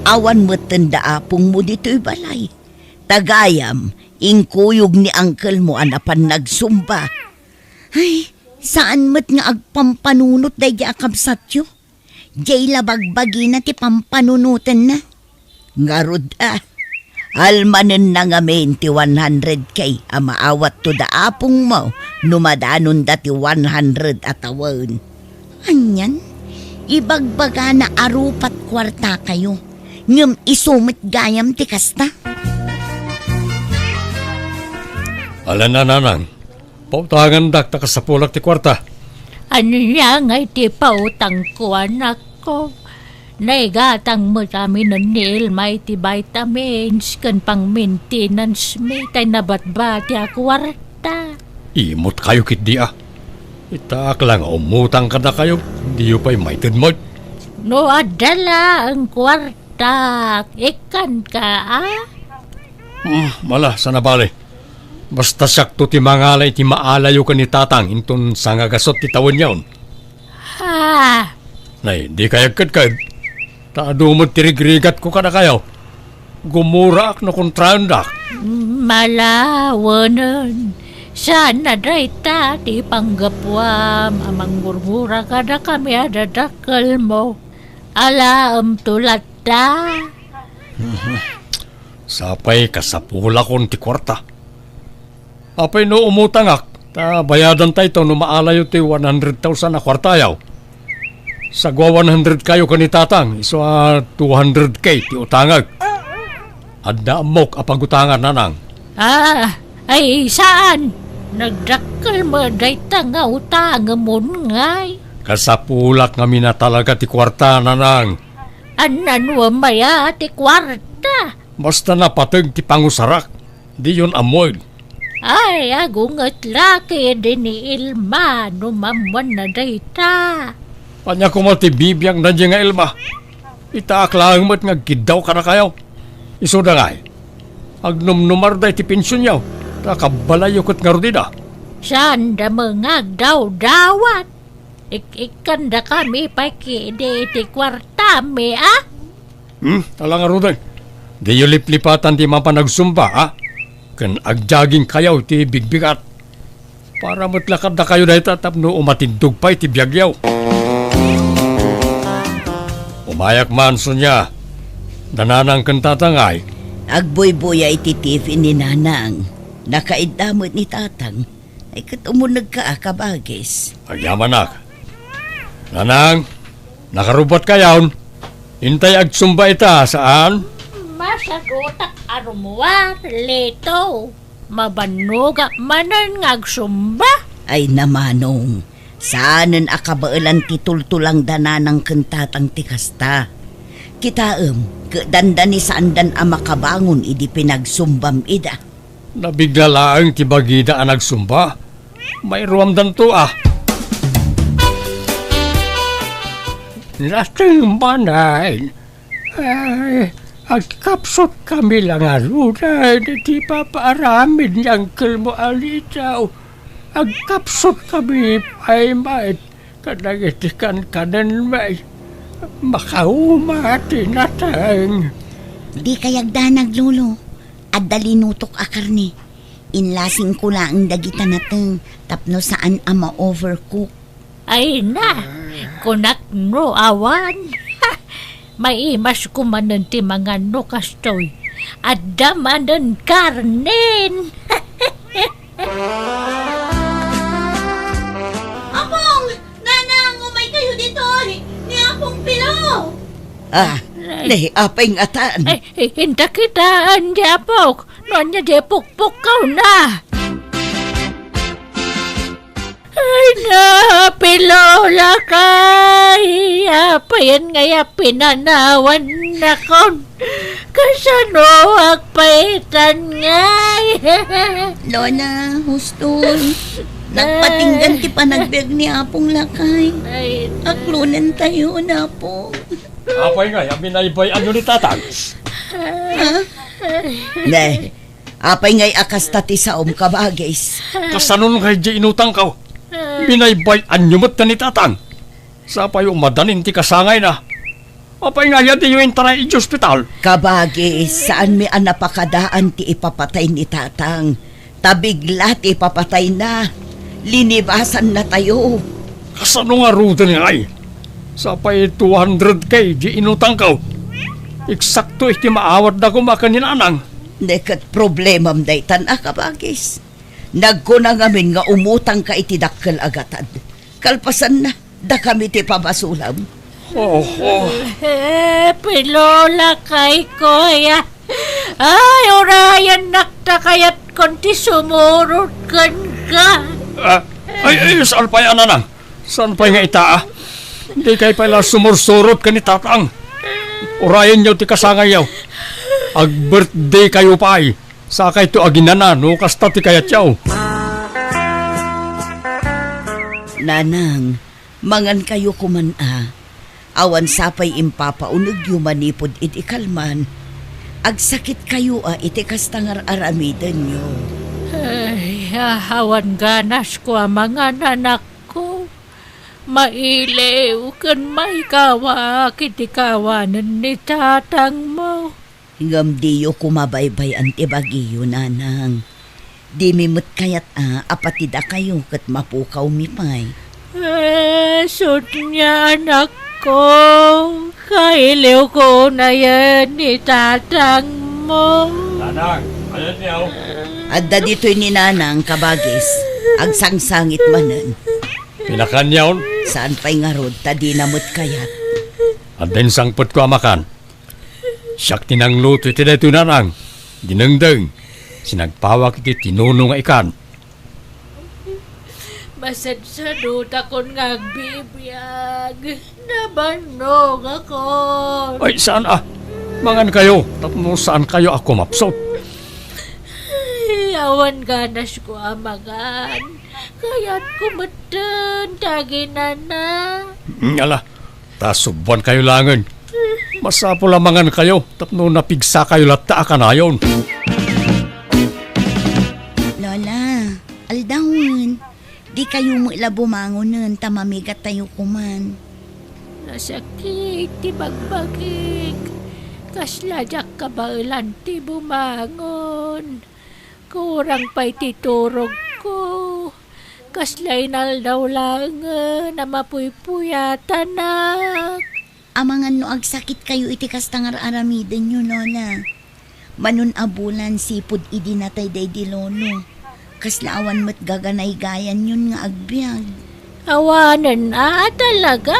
awan metten da apongmo ditoy balay. Ta gayam, inkuyog ni uncle mo a napan nagsumba. Ay, saan met nga agpampanunot daydi a kabsatyo? Diay la bagbagina ti pampanunotenna. Ngarud a, almanenna ngamin ti one hundred K a maawatto da apongmo no madanonda ti one hundred a tawen. Anian? Ibagbagana a rupat kuartakayo, ngem isu met gayam ti kasta? Ala, Nanang, pautangandak ta kasapulak ti kuarta. Ania ngay ti pautangko, anakko? Naigatang met aminen ni Elma iti vitamins ken pang-maintenance mi tay nabatbati a kuarta. Imot kayo ketdi a. Itaak la nga umutang kadakayo, diyo pay maited met. No adda laeng kuartak, ikkanka a? Hmm, ala, saan a bale. Basta siakto ti mangala iti maalayo ken ni Tatang inton sangagasut ti tawenyon. Ha? Nay, di kayagkadkad. Ta adu met ti rigrigatko kadakayo. Gumuraak no kontraendak. Mala, wenen. Saan a dayta ti panggapuam a manggurgura kadakami a dadakkelmo. Alaemto latta. Sapay kasapulakon ti kuarta. Apay no umutangak, ta bayadantayto no maalayo ti one hundred thousand a kuartayo. Sagua one hundred kayo ken ni Tatang, isu a two hundred K ti utangek. Adda ammok a pagutangan, Nanang. Ah, ay saan. Nagdakkel met dayta nga utangemon ngay. Kasapulak ngamin a talaga ti kuarta, Nanang. Annanuem aya ti kuarta? Basta napateg ti pangusarak, diyon ammoen. Ay, agunget la ketdi ni Elma no maammuanna dayta. Ania koma ti bibiangna diay nga Elma? Itaak laeng met nga agkiddaw kadakayo. Isuda ngay, agnumnumarda iti pensionyo, ta kabbalayyo ket ngarud ida. Saanda met nga agdawdawat. Ik-ikkandakami pay ketdi iti kuartami, a? Hmm, ala ngaruden. Diyo liplipatan ti mapan agsumba, a? Ken agjogging kayo ti bigbigat. Para met la kadakayo dayta tapno umatindog pay ti biagyo. Umayak man, Sonia. Da Nanang ken Tatang ay? Agbuybuya iti T V ni Nanang. Nakaidda met ni Tatang. Ay, ket umunegka a kabagis. Agyamanak. Nanang, nakarubbat kayon? Intay agsumba ita, saan? Masagutak a rummuar, Lito. Mabannogak manen nga agsumba. Ay, namanong, saanen a kabaelan ti tultulang da Nanang ken Tatang ti kasta. Kitaem, ket dandani saandan a makabangon idi pinagsumbam ida. Nabigla laeng ti bagida a nagsumba. Mairuamdanto a. Nateng manen. Ay, agkapsutkami la ngaruden iti ipapaaramid ni angkelmo a Lito. Agkapsutkami pay met kadagiti kankanenmi. Makauma ti nateng. Dikay agdanag, Lolo. Adda linutok a karne. Inlasingko laeng dagita nateng tapno saan a ma-overcook. Ay na, kunak no awan. Maimasko manen ti mangan no kastoy. Adda manen karnen. Apong! Nanang, umay kayo ditoy! Ni Apong Pilo! Ah, ni apay ngatan? Ay, inta kitaan, di apok. No ania di pukpukkaw na. Ay na, Pilo, lakay. Apayan nga ya pinanawan nakon. Kasano agpaitan ngay? Lola, husto. Nagpatinggan ti panagbiag ni Apong lakay. Ay, aklonen tayo, Apo. Apay ngay a binaybay-anyo ni Tatang? Ha? Ne, apay ngay a kasta ti saom, kabagis? Kasano ngay di inutangko? Binaybay-anyo met ni Tatang. Sapay umadanin ti kasangayna. Apay ngay a diyo intaray iti ospital? Kabagis, saanmi a napakadaan ti ipapatay ni Tatang. Ta bigla ti ipapatayna. Linibasanna tayo. Kasano ngaruden ngay? Sapay two hundred K di inutangko. Eksakto iti maawatda koma ken ni Nanang. Ne ket problemam daytan a, kabagis. Nagkuna ngamin nga umutangka iti dakkel a gatad. Kalpasanna, dakami ti pabasulam. Oho. Eh, Pilo, lakay ko, ya. Ay, urayannak ta kayatkon ti sumurot kenka. Ah, ay, ay, saan pay, Nanang? Saan pay nga ita, ah? Dikay pay la sumursurot ken ni Tatang. Urayenyo ti kasangayyo. Ag-birthday kayo pay. Sakayto aginana no kasta ti kayatyo. Nanang, mangan kayo koman a. Awan sapay impapaunegyo manipud iti kalman. Agsakit kayo a iti kasta nga ar-aramidenyo. Ay, awan ganas ko a mangan, anakko. Mailiw ken maikawak iti kawanen ni tatangmo. Ngem diyo koma baybay-an ti bagiyo, Nanang. Dimi met kayat a, a pati dakayo ket mapukawmi pay. Eh, sut nga anakko, kailiwko unayen ni tatangmo. Nanang, ayan niyaw. Adda ditoy ni Nanang, kabagis. Agsangsangit manen. Pinakanyaw? Saan pay ngarud, ta dina met kayat. Adda insangpetko a makan. Siak ti nangluto iti daytoy, Nanang. Dinengdeng, sinagpawak iti tinuno nga ikan. Masadsadutakon nga agbibiag. Nabannogakon. Ay, saan a? Mangan kayo, tapno saan kayo a kumapsut. Ay, awan ganas ko a mangan. Kayat ko metten, taginana. Mm, ala, ta subuan kayo langen. Masapul a mangan kayo tapno napigsa kayo latta a kanayon. Lola, aldawen. Di kayo met la bumangonen ta mamigat tayo koman. Nasakit ti bagbagik. Kasla diak kabaelan ti bumangon. Kurang pay ti turogko. Kasla inaldaw laengen a mapuypuyatanak. Amangan no agsakit kayo iti kasta nga ar-aramidenyo, Lola. Manon a bulan sipud idi natay daydi lolo. Kasla awan met gaganaygayanyon nga agbiag. Awanen a, talaga?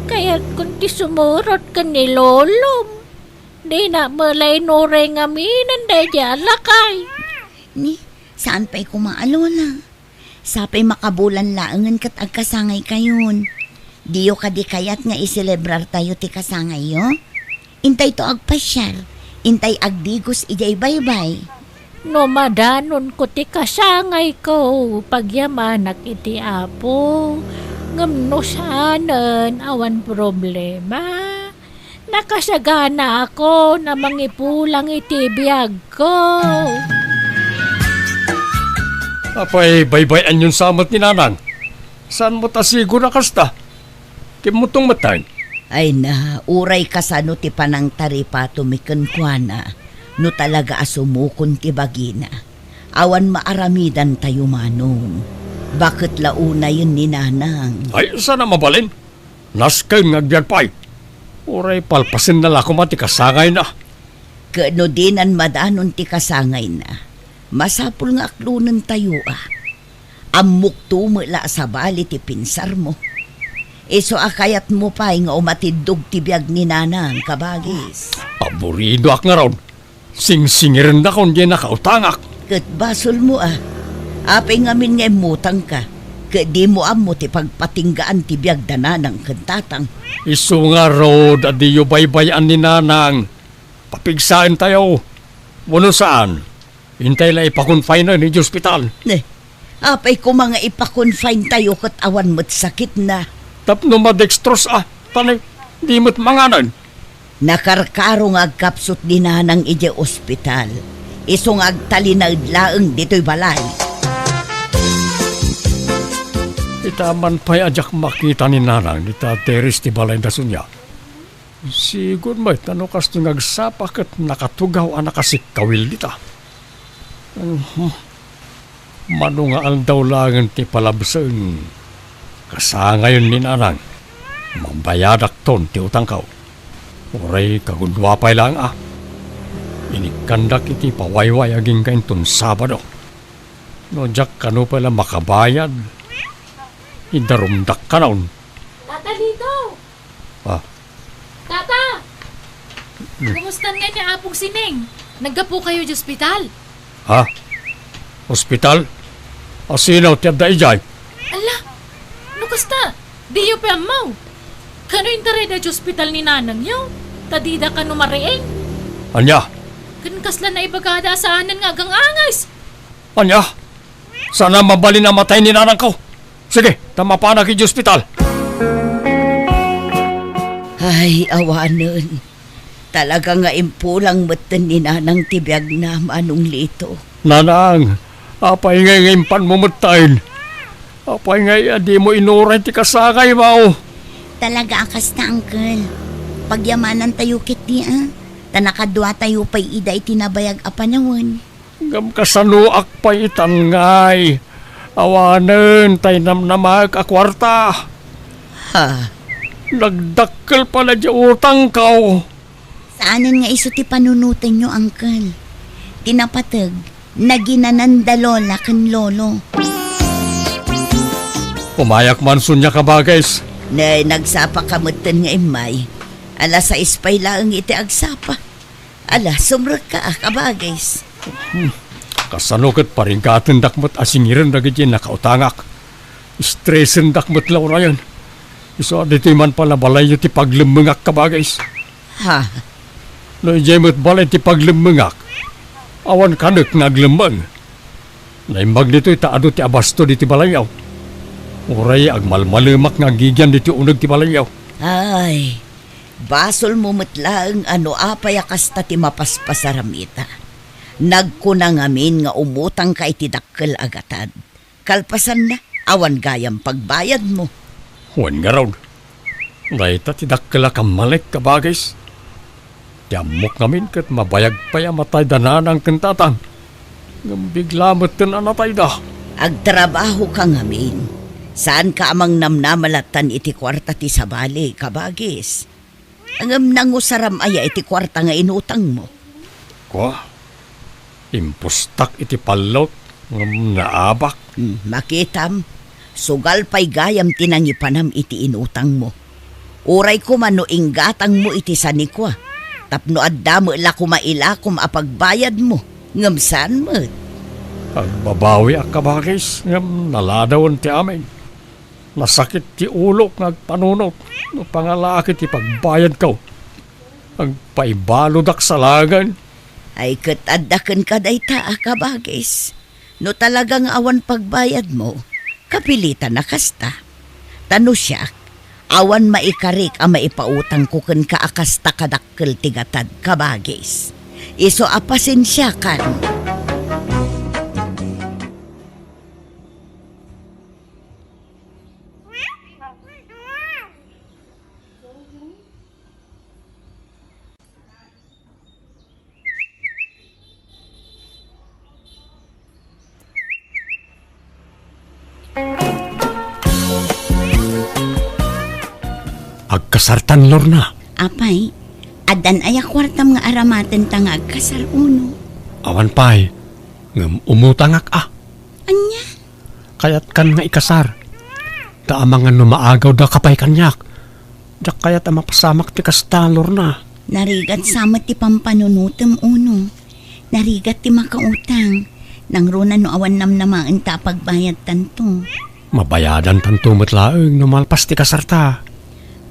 Kayatkon ti sumurot ken ni lolom. Dina met la inuray ngamin daydi a lakay. Ni, saan pay koma a lola? Sapay makabulan laengen ket agkasangaykayon. Diyo kadi kayat nga iselebrartayo ti kasangayyo? Intayto agpasiar, intay agdigos idiay baybay. No madanonko ti kasangayko, pagyamanak iti Apo. Ngem no saanen, awan problema. Nakasaganaakon a mangipulang iti biagko. Apay, baybay-anyon sa met ni Nanang? Saan met a siguro a kasta? Kimmutong met tayo. Ay na, uray kasano ti panangtaripatomi kenkuana, no talaga a sumukon ti bagina, awan maaramidantayo manon. Baket la unayen ni Nanang. Ay, saan a mabalin? Nasken nga agbiag pay. Uray palpasenna la koma ti kasangayna. Ket no dinan madanon ti kasangayna, masapul nga aklonentayo a. Ammokto met la a sabali ti pinsarmo. Isu a kayatmo pay nga umatiddog ti biag ni Nanang, kabagis. Aburidoak ngarud. Singsingirendakon diay nakautangak. Ket basolmo a. Apay ngamin nga immutangka, ket dimo ammo ti pagpatinggaan ti biag da Nanang ken Tatang. Isu ngarud a diyo baybay-an ni Nanang. Papigsaentayo. Wenno saan? Intay la ipa-confine-en idiay ospital. Ne, apay koma nga ipa-confine-tayo ket awan met sakitna? Tapno ma-dextrose a, ta ne, di met manganen. Nakarkaro nga agkapsut ni Nanang idiay ospital. Isu nga agtalinaed laeng ditoy balay. Ita man pay a diak makita ni Nanang dita teres ti balayda sunia. Sigud met ta no kastoy nga agsapa ket nakatugaw a nakasikkawil dita. Mhm. Mano nga aldaw laengen ti palabsen, kasangayen ni Nanang, mabayadakton ti utangko. Uray kagudua pay laeng a. Inikkandak iti pawayway agingga inton Sabado. No diak kano pay la makabayad, idarumdak kanon. Tata Lito! Ah. Tata! Hmm. Kumusta ngay ni Apong Sining? Naggapu kayo di ospital? Ha? Ospital? Asino ti adda idiay? Ala, no kasta, diyo pay ammo. Kano intaray da di ospital ni nanangyo? Ta dida kano mariing? Ania? Ken kasla naibagada a saanen nga agang-anges. Ania? Saan a mabalin a matay ni nanangko. Sige, ta mapanak idiay ospital. Ay, awanen. Talaga nga impulang metten ni Nanang ti biagna, Manong Lito. Nanang, apay ngay nga impanmo metten? Apay ngay a dimo inuray ti kasangaymo? Talaga a kasta, Uncle. Pagyamanantayo ketdi a. Ta nakaduatayo pay ida iti nabayag a panawen. Ngem kasanoak pay itan ngay? Awanen tay namnamaek a kuarta. Ha? Nagdakkel pay la di utangko. Saanen nga isu ti panunotenyo, Uncle. Ti napateg, naginananda Lola ken Lolo. Umayak man sunia, kabagis. Ne, nagsapa ka metten nga immay. Alas sais pay laeng iti agsapa. Ala, sumrekka a, kabagis. Hmm. Kasano ket parigatendak met a singiren dagiti nakautangak? Estresendak met la unayen. Isu a ditoy man pay la balayyo ti paglemmengak, kabagis. Ha? No idiay met balay ti paglemmengak, awan kanek nga aglemmeng. Naimbag ditoy ta adu ti abasto ditoy balayyo. Uray agmalmalemak nga agigian ditoy uneg ti balayyo. Ay, basolmo met laeng a no apay a kasta ti mapaspasaram ita. Nagkuna ngamin nga umutangka iti dakkel a gatad. Kalpasanna, awan gayam pagbayadmo. Wen ngarud, dayta ti dakkel a kammalek, kabagis. Ti ammok ngamin ket mabayag pay a matay da nanang ken tatang. Ngem bigla metten a natayda. Agtrabahoka ngamin. Saanka a mangnamnama lattan iti kuarta ti sabali, kabagis. Ngem nangusaram aya iti kuarta nga inutangmo? Kua, impustak iti pallot ngem naabak. Hmm, makitam, sugal pay gayam ti nangipanam iti inutangmo. Uray koma no inggatangmo iti sanikua, tapno adda met la koma ilakom a pagbayadmo, ngem saan met. Agbabawiak, kabagis, ngem naladawen ti amin. Nasakit ti ulok nga agpanunot no pangalaak iti pagbayadko. Agpaibalodak salagen. Ay, ket adda kenka dayta a kabagis. No talaga nga awan pagbayadmo, kapilitan a kasta. Ta no siak, awan maikarik a maipautangko kenka a kasta kadakkel ti gatad, kabagis. Isu a pasensiakan. kasartan, Lorna. Apay, addan aya kuartam nga aramatenta nga agkasar, Uno? Awan pay, ngem umutangak a. Ania? Kayatkan nga ikasar. Ta amangan no maagawdaka pay kaniak. Diak kayat a mapasamak ti kasta, Lorna. Narigat sa met ti pampanunotem, Uno. Narigat ti makautang. Nangruna no awan namnamaenta a pagbayadtanto. Mabayadantanto met laeng no malpas ti kasarta.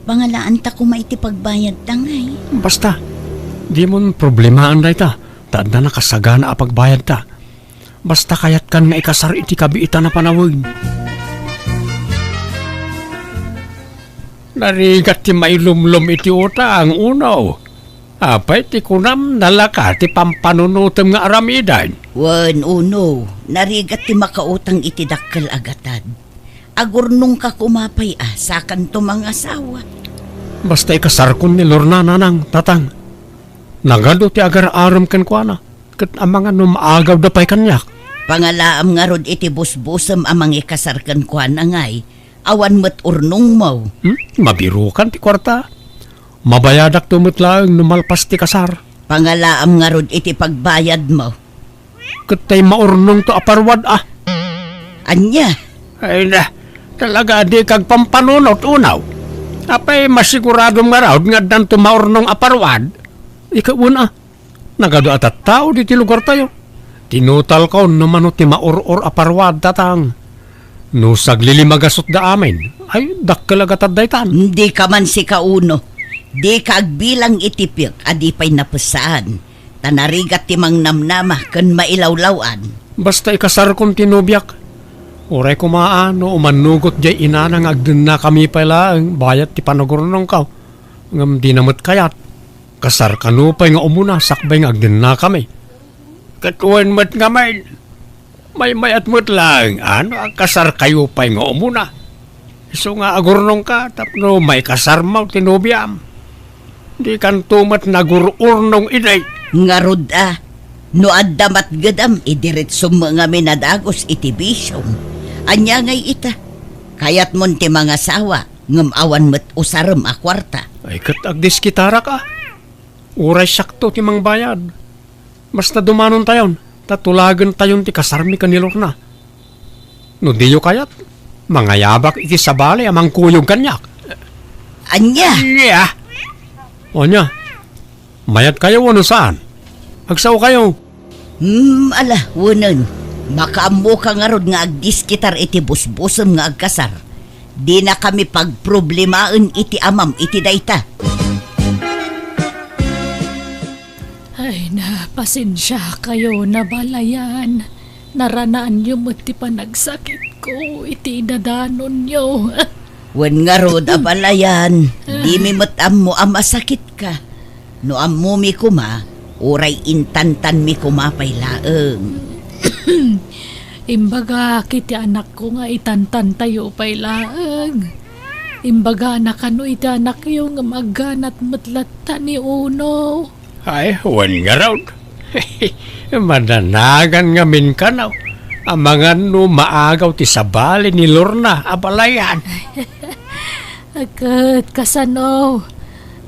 Pangalaanta koma iti pagbayadta, ngay. Basta, dimon problemaen dayta, ta adda nakasagana a pagbayadta. Basta kayatkan nga ikasar iti kabiitan a panawen. Narigat ti mailumlom iti utang, Uno. Apay ti kunam, nalaka ti pampanunotem nga aramiden? Wen, Uno, narigat ti makautang iti dakkel a gatad. Agurnongka koma pay a, sakanto mangasawa. Basta ikasarkon ni Lorna, Nanang, Tatang. Nagadu ti agar-arem kenkuana, ket amangan no maagawda pay kaniak. Pangalaam ngarud iti busbusem a mangikasar kenkuana, ngay, awan met urnongmo. Hmm? Mabirokan ti kuarta. Mabayadakto met laeng no malpas ti kasar. Pangalaam ngarud iti pagbayadmo. Ket tay maurnongto a parwad a. Ania? Ay na, talaga a dika agpampanunot, Uno. Apay masiguradom ngarud nga addanto maurnong a parwad? Ikaw a. Nagadu a tattao ditoy lugartayo. Tinutalko no mano ti maur-or a parwad, Tatang. No saglilimagasutda amin, ay, dakkel a gatad daytan. Dika man sika, Uno. Dika agbilang iti piek a di pay napesaan. Ta narigat ti mangnamnama ken mailawlaw-an. Basta ikasarkon ti nobiak. Uray koma a no umannugot diay inana nga agdennakami pay laeng bayat ti panagurnongko. Ngem dina met kayat. Kasar kano pay nga umuna sakbay nga agdennakami. Ket wen met ngamin, maymayat met laeng a no agkasarkayo pay nga umuna. Isu nga agurnongka tapno maikasarmo ti nobiam. Dikanto met nagur-urnong idi. Ngarud a, no adda matgedam, idiretsom ngamin a dagus iti bisiom. Ania ngay ita? Kayatmon ti mangasawa, ngem awan met usarem a kuarta. Ay, ket agdiskitarak a. Uray siakto ti mangbayad. Basta dumanontayon, ta tulagentayon ti kasarmi ken ni Lorna. No diyo kayat, mangayabak iti sabali a mangkuyog kaniak. Ania? Ania? O nia, mayatkayo wenno saan? Agsaokayo. Hmm, ala, wenen. Makaammoka ngarud nga agdiskitar iti busbusem nga agkasar. Dinakami pagproblemaen iti amam iti dayta. Ay na, pasensiakayo, abalayan. Naranaanyo met ti panagsakitko iti idadanonyo. Wen ngarud, abalayan, dimi met ammo a masakitka. No ammomi koma, uray intantanmi koma pay laeng. Imbagak iti anakko nga itantantayo pay laeng. Imbagana kano iti anakyo ngem agganat met latta ni Uno. Ay, wen ngarud. Madanagan ngamin kano. Amangan no maagaw ti sabali ni Lorna, abalayan. Ket kasano?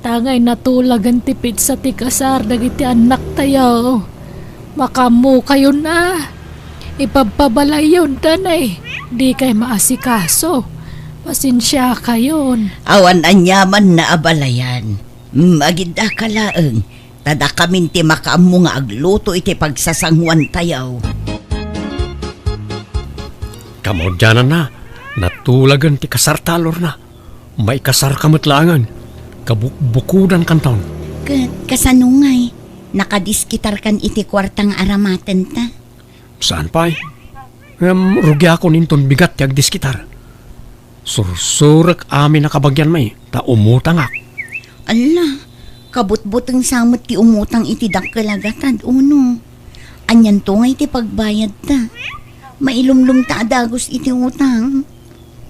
Tangay natulagen ti petsa ti kasar dagiti annaktayo. Makaammokayon a. Ipabpabalayyon, danay. Dikay maasikaso. Pasensiakayon. Awan aniamanna, abalayan. Mm, agiddaka laeng. Ta dakamin ti makaammo nga agluto iti pagsasanguantayo. Kamaudiananna, natulagen ti kasarta, Lorna. Maikasarka met laengen. Kabukbukodankanton. Ket kasano ngay? Nakadiskitarkan iti kuarta nga aramatenta? Saan pay? Ngem rugiakon inton bigat ti agdiskitar. Sursurek amin a kabagianmi, ta umutangak. Alla, kabutbuteng sa met ti umutang iti dakkel a gatad, Uno. Anianto ngay ti pagbayadta? Mailumlomta a dagus iti utang.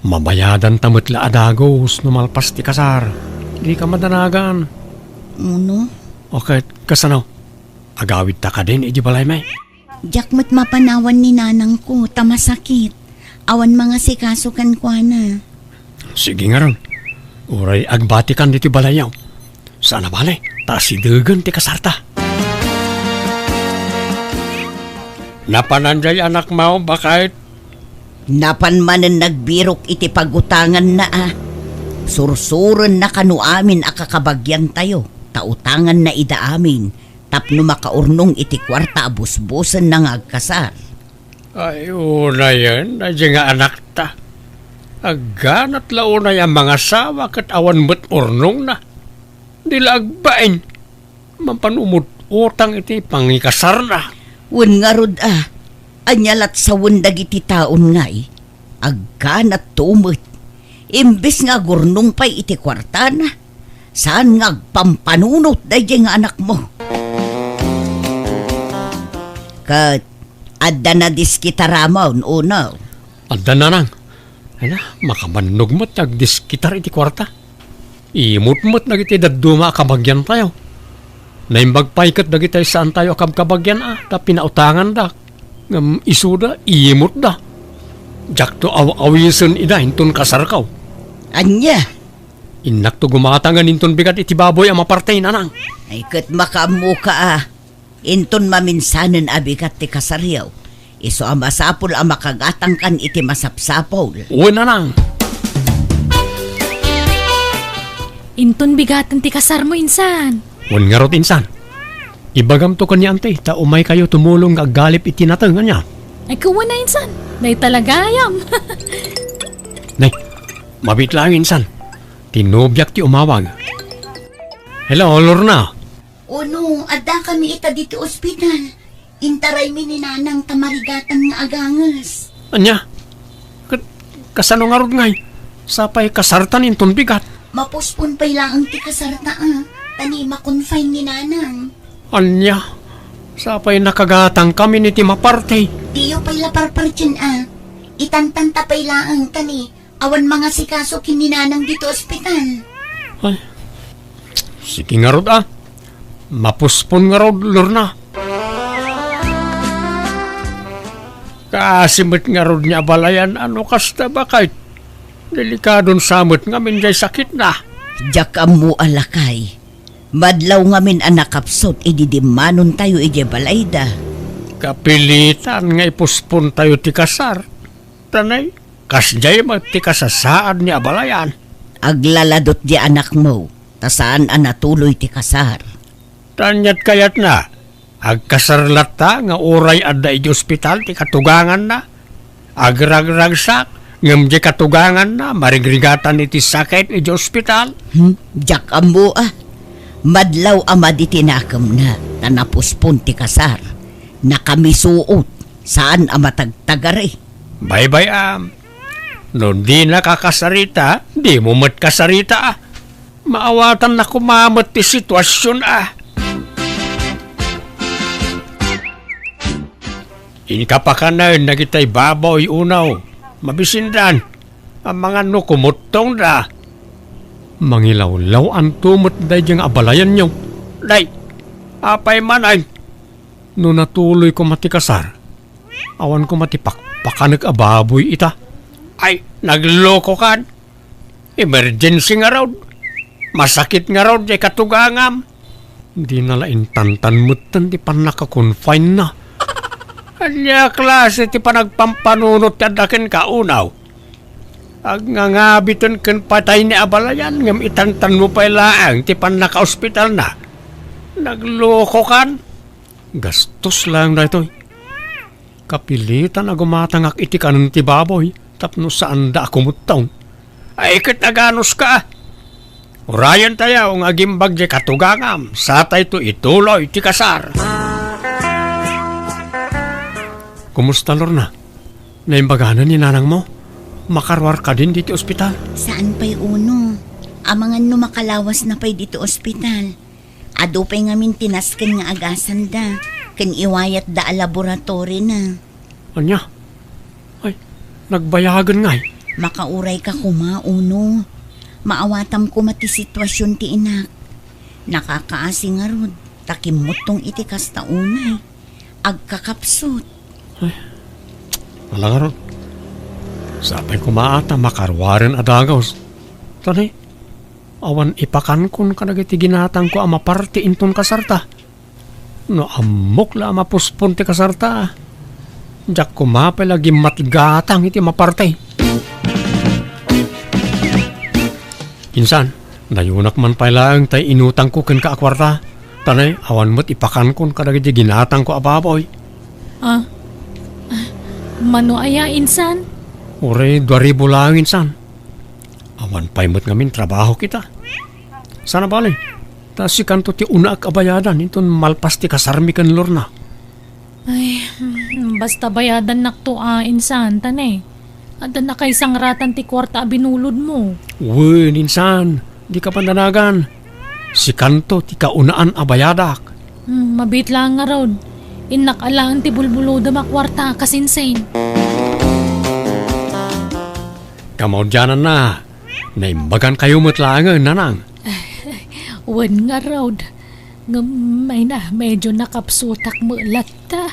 Mabayadanta met la a dagus no malpas ti kasar. Dika madanagan. Uno? O ket, kasano? Agawidta kadin iti balaymi? Diak met mapanawan ni nanangko, ta masakit. Awan mangasikaso kenkuana. Sige ngarud. Uray agbatikan ditoy balayyo. Saan a bale, ta asidegen ti kasarta. Napanan jay anakmo, baket? Napan manen nagbirok iti pagutanganna a. Sursurenna kano amin a kakabagiantayo, ta utanganna ida amin, tapno makaurnong iti kuarta a busbusenna nga agkasar. Ay, unayen, daydiay nga anakta. Agganat la unay a mangasawa ket awan met urnongna. Di la agbain. Mapan umut-utang iti pangikasarna. Wen ngarud a, ania lat sawen dagiti taon ngay? Agganat to met. Imbes nga agurnong pay iti kuartana, saan nga agpampanunot daydiay nga anakmo. Ket adda nadiskitaramon, uno? Adda, nanang. Ay na, makabannog met ti agdiskitar iti kuarta. Imut met dagiti dadduma a kabagiantayo. Naimbag pay ket dagiti saantayo a kabkabagian a, ta pinautanganda. Ngem isuda, imutda. Diakto aw-awisen ida inton kasarko. Ania? Innakto gumatangen inton bigat iti baboy a maparte, nanang. Ay, ket makaammoka a. Inton maminsanen a bigat ti kasaryo, isu a masapul a makagatangkan iti masapsapul. Wen, nanang. Inton bigaten ti kasarmo, insan. Wen ngarud, insan. Ibagamto ken ni Auntie, ta umaykayo tumulong nga aggalip iti nateng, ania? Ay, kuwan na, insan. Dayta la gayam. Nay, mabiit laeng, insan. Ti nobiak ti umawag. Hello, Lorna. Uno, addakami ita ditoy ospital. Intaraymi ni nanang ta marigatan nga aganges. Ania? Ket kasano ngarud ngay? Sapay kasartan inton bigat. Mapospon pay laeng ti kasarta a, ta ni ma-confine ni nanang. Ania? Sapay nakagatangkami iti maparte. Diyo pay la parpartien a. Itantanta pay laeng ta ni awan mangasikaso ken ni nanang ditoy ospital. Ay, sige ngarud a. Mapospon ngarud, Lorna. Kaasi met ngarud ni abalayan a no kasta, baket. Delikadon sa met ngamin jay sakitna. Diak ammo a, lakay. Madlaw ngamin a nakapsut idi dimmanontayo idiay balayda. Kapilitan nga ipospontayo ti kasar. Ta nay, kasdiay met ti kasasaad ni abalayan. Aglaladot di anakmo, ta saan a natuloy ti kasar. Ta ania't kayatna? Agkasar latta nga uray adda idiay ospital ti katuganganna. Agragragsak, ngem diay katuganganna, marigrigatan iti sakit idiay ospital. Hmm, diak ammo a. Madlaw a madi ti nakemna, ta napospon ti kasar. Nakamisuot, saan a matagtagari. Baybay-am. No dina ka kasarita, dimo met kasarita a. Maawatanna koma met ti situasion a. Inka pakanen dagitay baboy, unaw. Mabisindan. Amangan no kumuttongda. Mangilawlaw-anto met daydiay nga abalayanyo. Day, apay man ay? No natuloy koma ti kasar, awan koma ti pakpakanek a baboy ita. Ay, naglokokan. Emergency ngarud. Masakit ngarud diay katugangam. Dina la intantan metten ti pannaka-confine-na. Ania klase ti panagpampanunot ti adda kenka, unaw? Agngangabiten ken patay ni abalayan, ngem itantanmo pay laeng ti pannakaospitalna. Naglokokan. Gastos laeng daytoy. Kapilitan a gumatangak iti kanen ti baboy tapno saanda a kumuttong. Ay, ket aganuska a. Urayentayo nga agimbag diay katugangam, satayto ituloy ti kasar. Kumusta, Lorna? Naimbaganan ni nanangmo? Makaruar kadin ditoy ospital? Saan pay, Uno. Amangan no makalawasna pay ditoy ospital. Adu pay ngamin ti nasken nga agasanda, ken iwayatda a laboratorina. Ania? Ay, nagbayagen ngay? Makaurayka koma, Uno. Maawatam koma ti situasion ti inak. Nakakaasi ngarud, ta kimmuttong iti kasta unay. Agkakapsut. Ay, ala ngarud. Sapay koma a ta makaruaren a dagus. Tani, Awan ipakankon kadagiti ginatangko a maparti inton kasarta. No ammok la a mapuspon ti kasarta, diak koma pay la gimmatgatang iti maparti. Insan, dayunak man pay laeng tay inutangko kenka a kuarta. Tanay, awan met ipakankon kadagiti ginatangko a baboy. Ah, ah, mano aya, insan? Uray dua ribu laeng, insan. Awan pay met ngamin trabaho kita. Sana bale, ta sikanto ti unaak a bayadan inton malpas ti kasarmi ken Lorna. Ay, hmm, basta bayadannakto a, insan, ta ne, adda nakaisangratan ti kuarta a binulodmo. Wen, insan, dika pandanagan. Sikanto ti kaunaan a bayadak. Hmm, mabiit laeng ngarud. Innak alaen ti bulbulodem a kuarta, kasinsin. Kamaudiananna, naimbagankayo met laengen, nanang. Wen ngarud. Ngem, ay na, medyo nakapsutak met latta.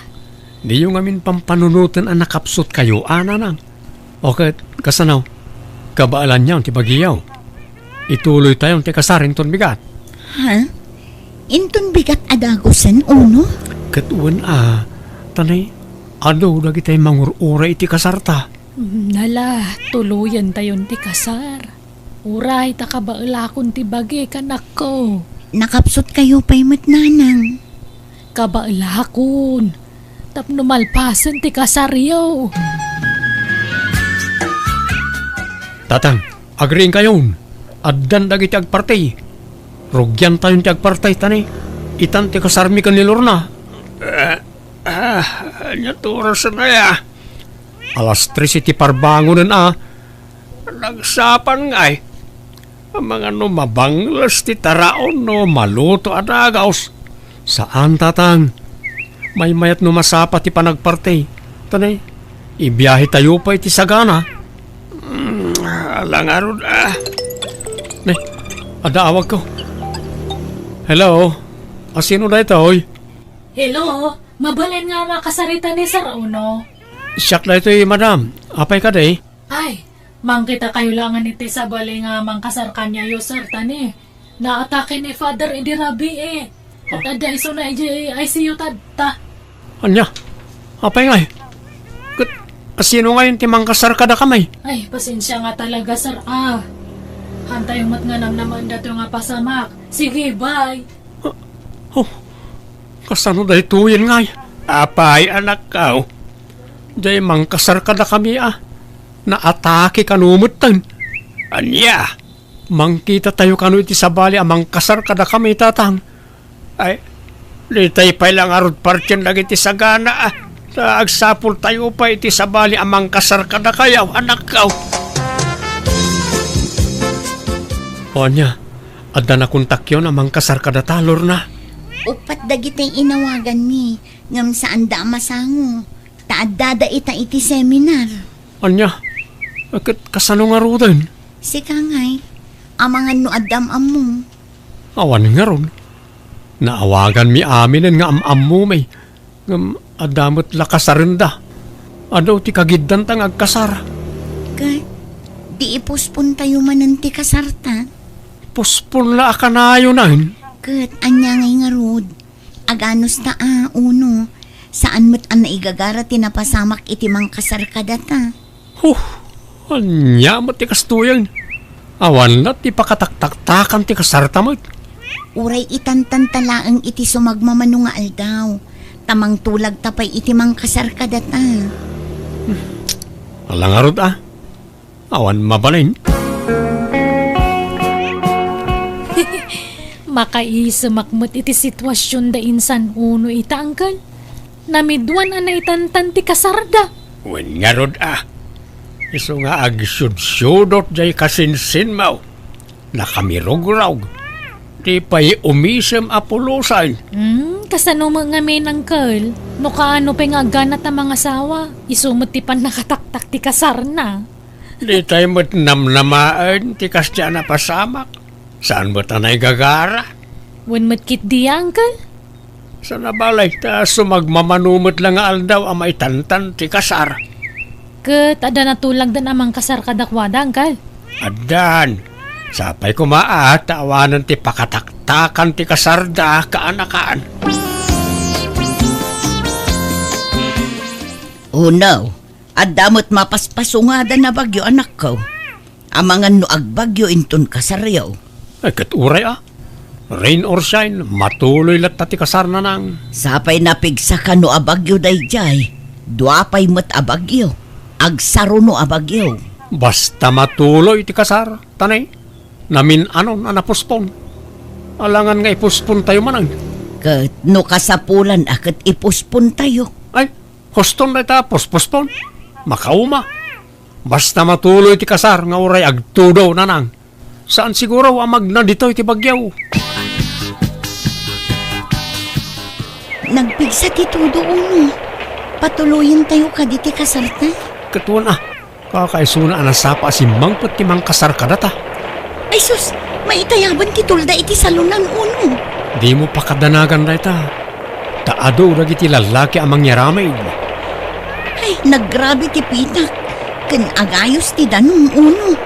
Diyo ngamin pampanunoten a nakapsutkayo, a, nanang. O ket, kasano? Kabaelanyon ti bagiyo. Ituloytayon ti kasar inton bigat. Ha? Inton bigat a dagusen, Uno? Ket wen a, tanay, adu dagitay mangur-uray iti kasarta. Nala, tuloyentayon ti kasar. Uray ta kabaelakon ti bagi, kanakko. Nakapsutkayo pay met, nanang. Kabaelakon. Tapno malpasen ti kasaryo. Tatang, agriingkayon. Addan dagiti agparti. Rugiantayon ti agparti, ta ne, itan ti kasarmi ken ni Lorna. Ah, ah, ania ti orasen aya? Alas tres iti parbangonen a. Nagsapan ngay. Amangan no mabangles ti taraon no maluto a dagaos. Saan, tatang. Maymayat no masapa ti panagparti. Ta ne, ibiyahetayo pay iti sagana. Mm, ala ngarud, ah. Ne, adda awagko. Hello? Asino daytoy? Hello? Mabalin nga makasarita ni Sir Uno? Siak daytoy, madam. Apay kadi? Ay, mangkitakayo laengen iti sabali nga mangkasar kaniayo, sir, ta ne, naatake ni Father idi rabii. Ket adda isuna idiay I C U tatta. Ania? Apay ngay? Ket asino ngayon ti mangkasar kadakami? Ay, pasensia nga talaga, sir, a. Hantayo met nga namnamaen datoy nga pasamak. Sige, bye. Oh, kasano daytoyen ngay? Apay, anakko? Diay mangkasar kadakami a. Naatake kano metten. Ania? Mangkitatayo kano iti sabali a mangkasar kadakami, tatang. Ay, ditay pay la ngarud partien dagiti sagana a. Ta agsapultayo pay iti sabali a mangkasar kadakayo, anakko. O ania, adda nakontakyon a mangkasar kadata, Lorna? Uppat dagiti inawaganmi, ngem saanda a masango, ta addada ita iti seminar. Ania? Ket kasano ngaruden? Sika ngay, amangan no adda am-ammo. Awan ngarud. Naawaganmi aminen nga am-ammomi. Ngem adda met la kasarenda. Adu ti kagiddanta nga agkasar. Ket, di ipospontayo manen ti kasarta? Pospon la a kanayonen. Ket, ania ngay ngarud? Aganos ta a, Uno, saan met a naigagara ti napasamak iti mangkasar kadata. Huh, ania met ti kastoyen? Awan la ti pakataktaktakan ti kasarta met. Uray itantanta laeng iti sumagmamano nga aldaw, ta mangtulagta pay iti mangkasar kadata. Ala ngarud a, awan mabalin. Makaisemak met iti situasionda insan Uno ita, Angkel. Namiduan a naitantan ti kasarda. Wen ngarud a, isu nga agsudsudot jay kasinsinmo. Nakamirugrog. Di pay umisem a pulosen. Hmm, kasano met ngamin, Angkel? No kaano pay nga agganat a mangasawa, isu met ti pannakataktak ti kasarna. Ditay met namnamaen ti kasdiay a napasamak. Saan met a naigagara? Wen met ketdi, Angkel? Sana balay ta sumagmamano met la nga aldaw a maitantan ti kasar. Ket adda natulagdan a mangkasar kadakuada, Angkel? Addan. Sapay koma a ta awanen ti pakataktakan ti kasarda, kaanakan. Unaw, adda met mapaspasungada a bagyo, anakko. Amangan no agbagyo inton kasaryo. Ay, ket uray a. Rain or shine, matuloy latta ti kasar, nanang. Sapay napigsaka no a bagyo daydiay, dua pay met a bagyo. Agsaruno a bagyo. Basta matuloy ti kasar, tanay. Namin-anon a napuspon. Alangan nga ipuspon tayo manen. Ket no kasapulan a ket ipuspon tayo. Ay, huston dayta, puspuspon. Makauma. Basta matuloy ti kasar nga uray agtudo, nanang. Saan siguro a magna ditoy ti bagyo. Nagpigsa ti tudo, Uno. Patuloyen tayo kadi ti kasarta. Ket wen a, kakaisuna a nasapa a simmangpet ti mangkasar kadata. Ay sus, maitayaban ti tulda iti salonan, Uno. Dimo pakadanagan dayta. Ta adu dagiti lallaki a mangyaramid. Ay, naggrabe ti pitak. Ken agayos ti danum, Uno.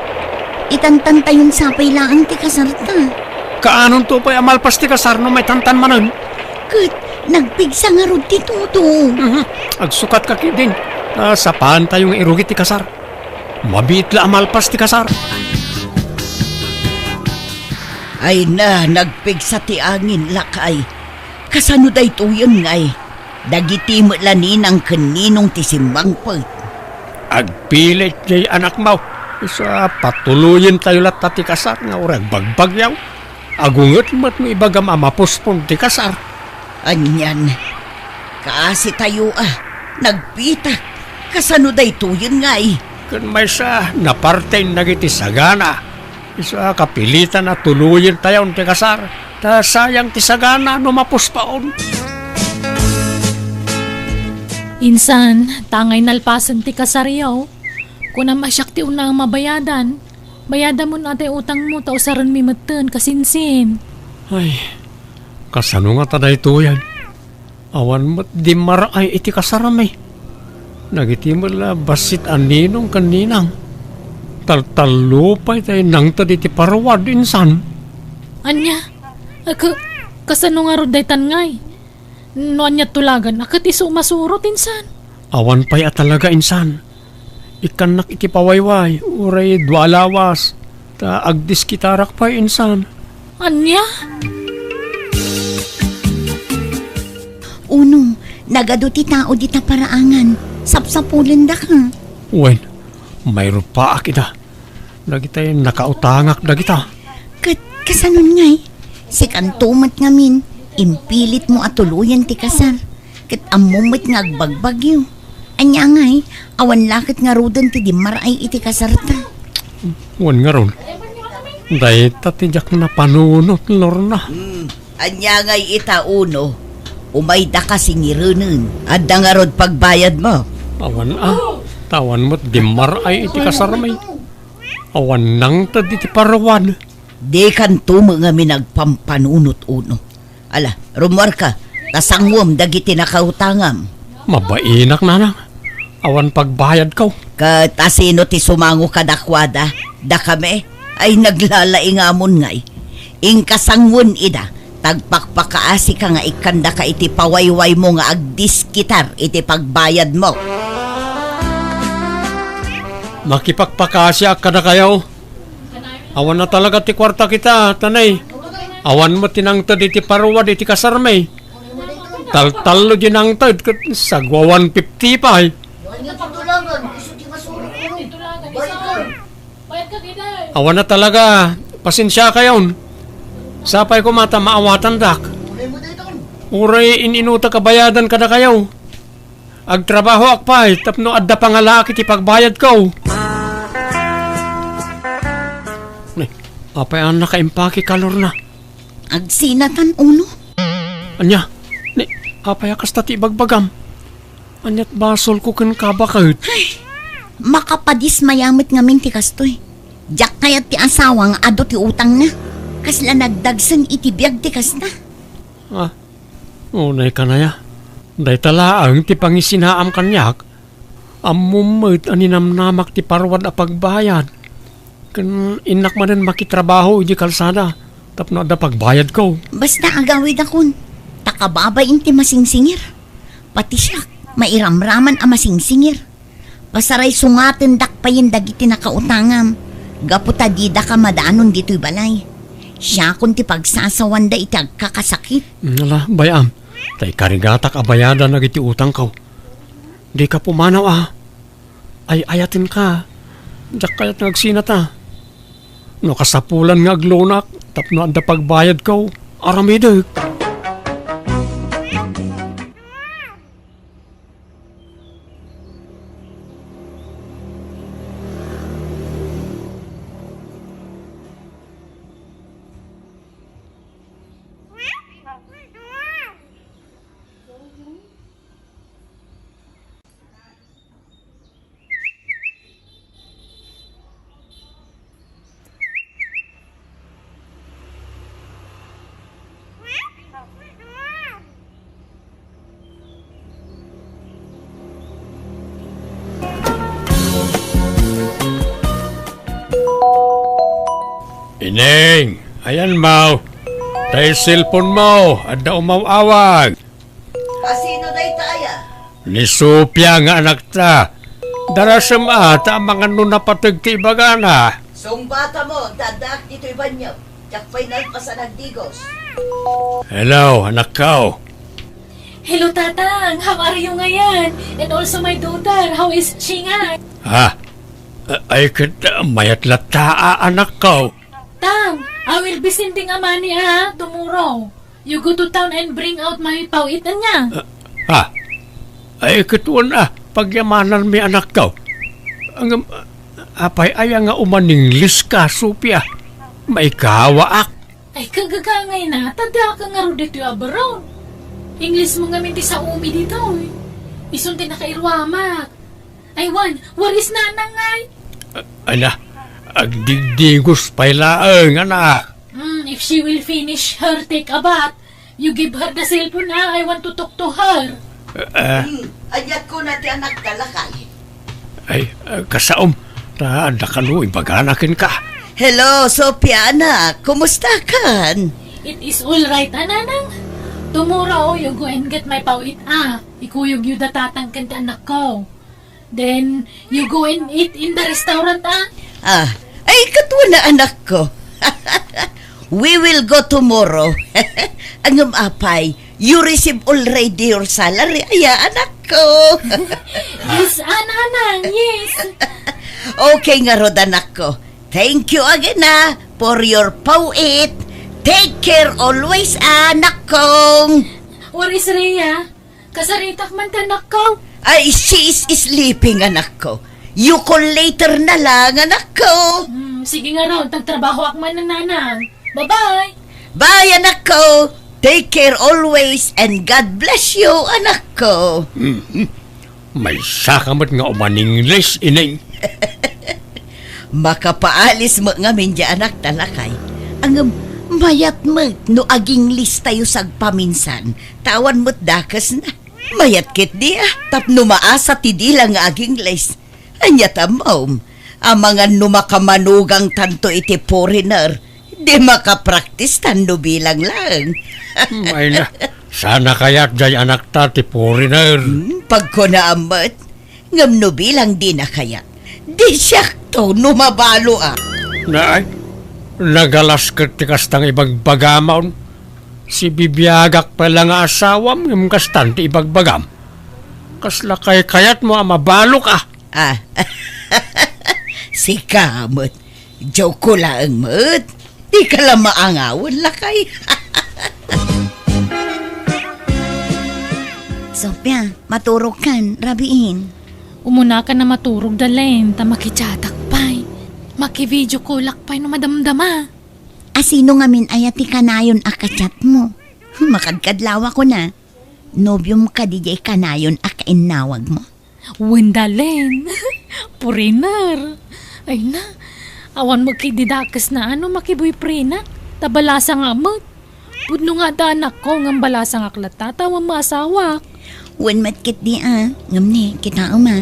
Itantan tayon sapay laeng ti kasarta. Kaanonto pay a malpas ti kasar no maitantan manen? Ket nagpigsa ngarud ti tudo. Mhm. Agsukatka ketdin. Ta sapaan tayo nga irugi ti kasar. Mabiit la a malpas ti kasar. Ay na, nagpigsa ti angin, lakay. Kasano daytoyen ngay? Dagiti met la ninang ken ninong ti simmangpet. Agpilit jay anakmo. Isu a patuloyen tayo latta ti kasar nga uray agbagbagyo. Agunget met no ibagam a mapuspon ti kasar. Anian, kaasi tayo a, nagpitak. Kasano daytoyen ngay? Ken maysa, naparten dagiti sagana. Isu a kapilitan a tuloyen tayon ti kasar. Ta sayang ti sagana no mapuspaon. Insan, ta ngay nalpasen ti kasaryo, kunam a siak ti unang mabayadan. Bayadamon a tay utangmo ta usarenmi metten, kasinsin. Ay, kasano ngata daytoyen? Awan met dimmar-ay iti kasarmi. Dagiti met la bassit a ninong ken ninang. Taltallo pay tay nangted iti paruad, insan. Ania? Ak-, kasano ngarud daytan ngay? No ania tulagan a ket isu masurot, insan? Awan pay a talaga, insan. Ikkannak iti pawayway, uray dua a lawas, ta agdiskitarak pay, insan. Ania? Uno, nagadu ti tao dita paraangan. Sapsapulendaka. Wen, mairupaak ida. Dagitay nakautangak dagita. Ket kasanon ngay? Sikanto met ngamin, impilitmo a tuloyen ti kasar. Ket ammom met nga agbagbagyo. Ania ngay, awan la ket ngaruden ti dimmar-ay iti kasarta. Wen ngarud, dayta ti diak napanunot, Lorna. Hmm, ania ngay ita, Uno? Umaydaka singirenen. Adda ngarud pagbayadmo? Awan a, ta awan met dimmar-ay iti kasarmi. Awan nangted iti paruad. Dikanto met ngamin agpampanunot, Uno. Ala, rummuarka, ta sanguem dagiti nakautangam. Mabainak, nanang. Awan pagbayadko. Ket asino ti sumango kadakuada? Dakami? Ay, naglalaingamon ngay. Inka sanguen ida, ta agpakpakaasika nga ikkandaka iti pawaywaymo nga agdiskitar iti pagbayadmo. Makipakpakaasiak kadakayo. Awan a talaga ti kuarta kita, tanay. Awan met ti nangted iti paruad iti kasarmi. Taltallo di nangted ket sagwa one fifty pay. Awan a talaga, pasensiakayon. Sapay koma ta maawatandak. Uray in-inutak a bayadan kadakayo. Agtrabahoak pay tapno adda pangalaak iti pagbayadko. Ni, apay a nakaimpake ka, Lorna? Agsinatan, Uno. Ania? Ni, apay a kasta ti ibagbagam? Aniat basolko kenka baket? Ay, makapadismaya met ngamin ti kastoy. Diak kayat ti asawa nga adu ti utangna. Kasla nagdagsen iti biag ti kasta. Ah, unay kanaya. Dayta laeng ti pangisinaam kaniak. Ammom met a ninamnamak ti paruad a pagbayad. Ken innak manen makitrabaho idi kalsada tapno adda pagbayadko. Basta agawidakon, ta kababain ti masingsingir. Pati siak, mairamraman a masingsingir. Pasaray sungatendak payen dagiti nakautangam, gapu ta didaka madanon ditoy balay. Siakon ti pagsasawanda iti agkakasakit. Ala, bay-am, ta ikarigatak a bayadan dagiti utangko. Dika pumanaw a. Ay-ayatenka. Diak kayat nga agsinata. No kasapulan nga aglunak tapno adda pagbayadko, aramidek. Ineng, ayan mo. Tay cellphone mo, adda umaw-awag. Asino dayta aya? Ni Sofia nga anakta. Darasem a, ta amangan no napateg ti ibagana. Sungbatam, ta addaak ditoy banio. Diak pay nalpasan agdigos. Hello, anakko. Hello, Tatang. How are you ngayon? And also my daughter, how is she nga? Ha? A-, ay, ket, uh, mayat latta a, anakko. Tang, I will be sending a money, ha, tomorrow. You go to town and bring out my pawit, anya? Ah, ah. Ay, ket wen a, pagyamananmi, anakko. Ngem, apay aya nga umaningleska, Sofia? Maikawaak. Ay, kagagangay na, ta diak ngarud ditoy abroad. Ingles mo ngamin ti saomi ditoy. Isun ti nakairuamak. Ay, wen, where is Nanang ngay? Ala, agdigdigos pay laeng, anak. Hmm, if she will finish her take a bath, you give her the cellphone, ah. I want to talk to her. Eh, eh. Hmm, aniat kuna ti anakta, lakay? Ay, eh, kasaom, ta adda kano ibagana kenka. Hello, Sofia, anak. Kumusta kan? It is all right, a, Nanang. Tomorrow, you go and get my pawit, ah. Ikuyogyo da Tatang ken ti anakko. Then, you go and eat in the restaurant, ah? Ah, ay, ket wen a, anakko. We will go tomorrow. Ngem apay, you receive already your salary, aya, anakko. Yes, a, Nanang, yes. Okay ngarud, anakko. Thank you again, ah, for your pawit. Take care always, anakko. Where is Rhea? Kasaritak man ti anakko. Ay, she is sleeping, anakko. You call later na lang, anakko. Hmm, sige ngarud, agtrabahoak man, Nanang. Bye-bye. Bye, anakko. Take care always and God bless you, anakko. Mhm. Maysaka met nga umaningles, Ineng. Makapaalis met ngamin diay anakta, lakay. Ngem, mayat met no agingles tayo sagpaminsan, ta awan met dakesna. Mayat ketdi a, tapno maasa ti dila nga agingles. Ania ta, mom, amangan no makamanugang tanto iti foreigner, di makapraktis tan no bilang laeng. Hmm, ay na, sana kayat diay anakta ti foreigner. Hmm, pagkunaam met, ngem no bilang dina kayat, di siakto no mabaloak. Naay, nagalas ket ti kasta nga ibagbagam. Sibibiagak pay la nga asawam ngem kastan ti ibagbagam. Kasla kaykayatmo a mabaloak a? Ah, sika met. Joke ko laeng met. Dika la maangawen, lakay. Sofia, maturogkan, rabiin. Umunakan a maturog, Dalen, ta makichatak pay. Makivideo callak pay no madamdama. Asino ngamin aya ti kanayon a kachatmo? Makadkadlawakon a. Nobiom kadi diay kanayon a kainnawagmo? Wen, Dalen. Foreigner. Ay na, awan met ketdi dakesna a no makiboyfriendak, ta balasangak met. Pudno nga adda anakko ngem balasangak latta ta awan maasawak. Wen met ketdi a, ngem ne, kitaem a,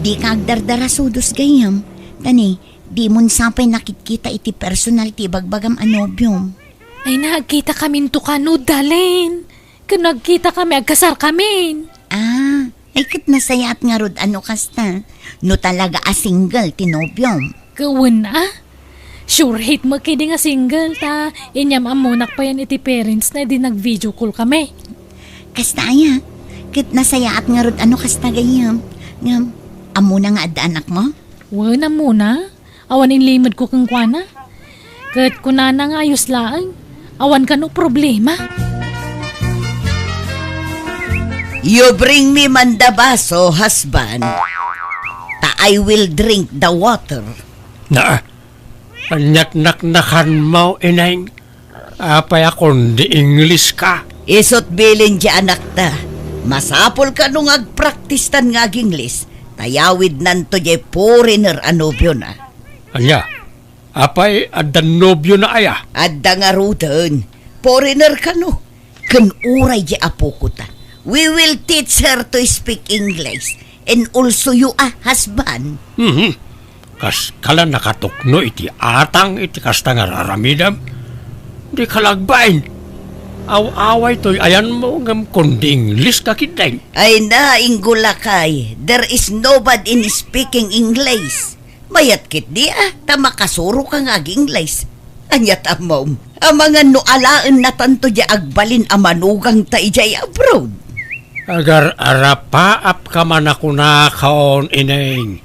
dika agdardarasudos gayyem. Ta ne, Dimon sa pay nakitkita iti personal ti ibagbagam a nobiom. Ay, nagkitakaminto kano, Dalen. Ken nagkitakami, agkasarkamin. Ah, ay ket nasayaat ngarud a no kasta. No talaga a single ti nobiom. Kawen a? Sure hit mo kidi nga single ta inyam-ammonak payen iti parents na idi nag-video call kami. Kasta aya, ket nasayaat ngarud a no kasta gayyem. Ngem, ammona nga adda anakmo? Wen, ammona. Awan inlimedko kenkuana. Ket kunana nga ayos laeng, awan kano problema. You bring me man the baso, husband. Ta I will drink the water. Na, aniat naknakanmo, ineng? Apay a kundi Ingleska? Isut' bilin ti anakta. Masapul kano nga agpraktistan nga ag-Ingles, ta yawidnanto diay foreigner a nobiona. Ania? Apay, adda nobiona aya? Adda ngaruden. Foreigner kano. Ken uray diay apokota. We will teach her to speak English and also you a husband. Mhm. Kaskala nakatukno iti atang iti kasta nga raramidem? Dika la agbain. Aw-away toy ayanmo ngem kundi Ingleska ketdin. Ay na, Inggo lakay, there is no bad in speaking English. Mayat ketdi a, ta makasuroka nga ag-Ingles. Aniat ammom, amangan no alaennatanto diay agbalin a manugangta idiay abroad. Agar-arapaapka man a kunakon, ineng.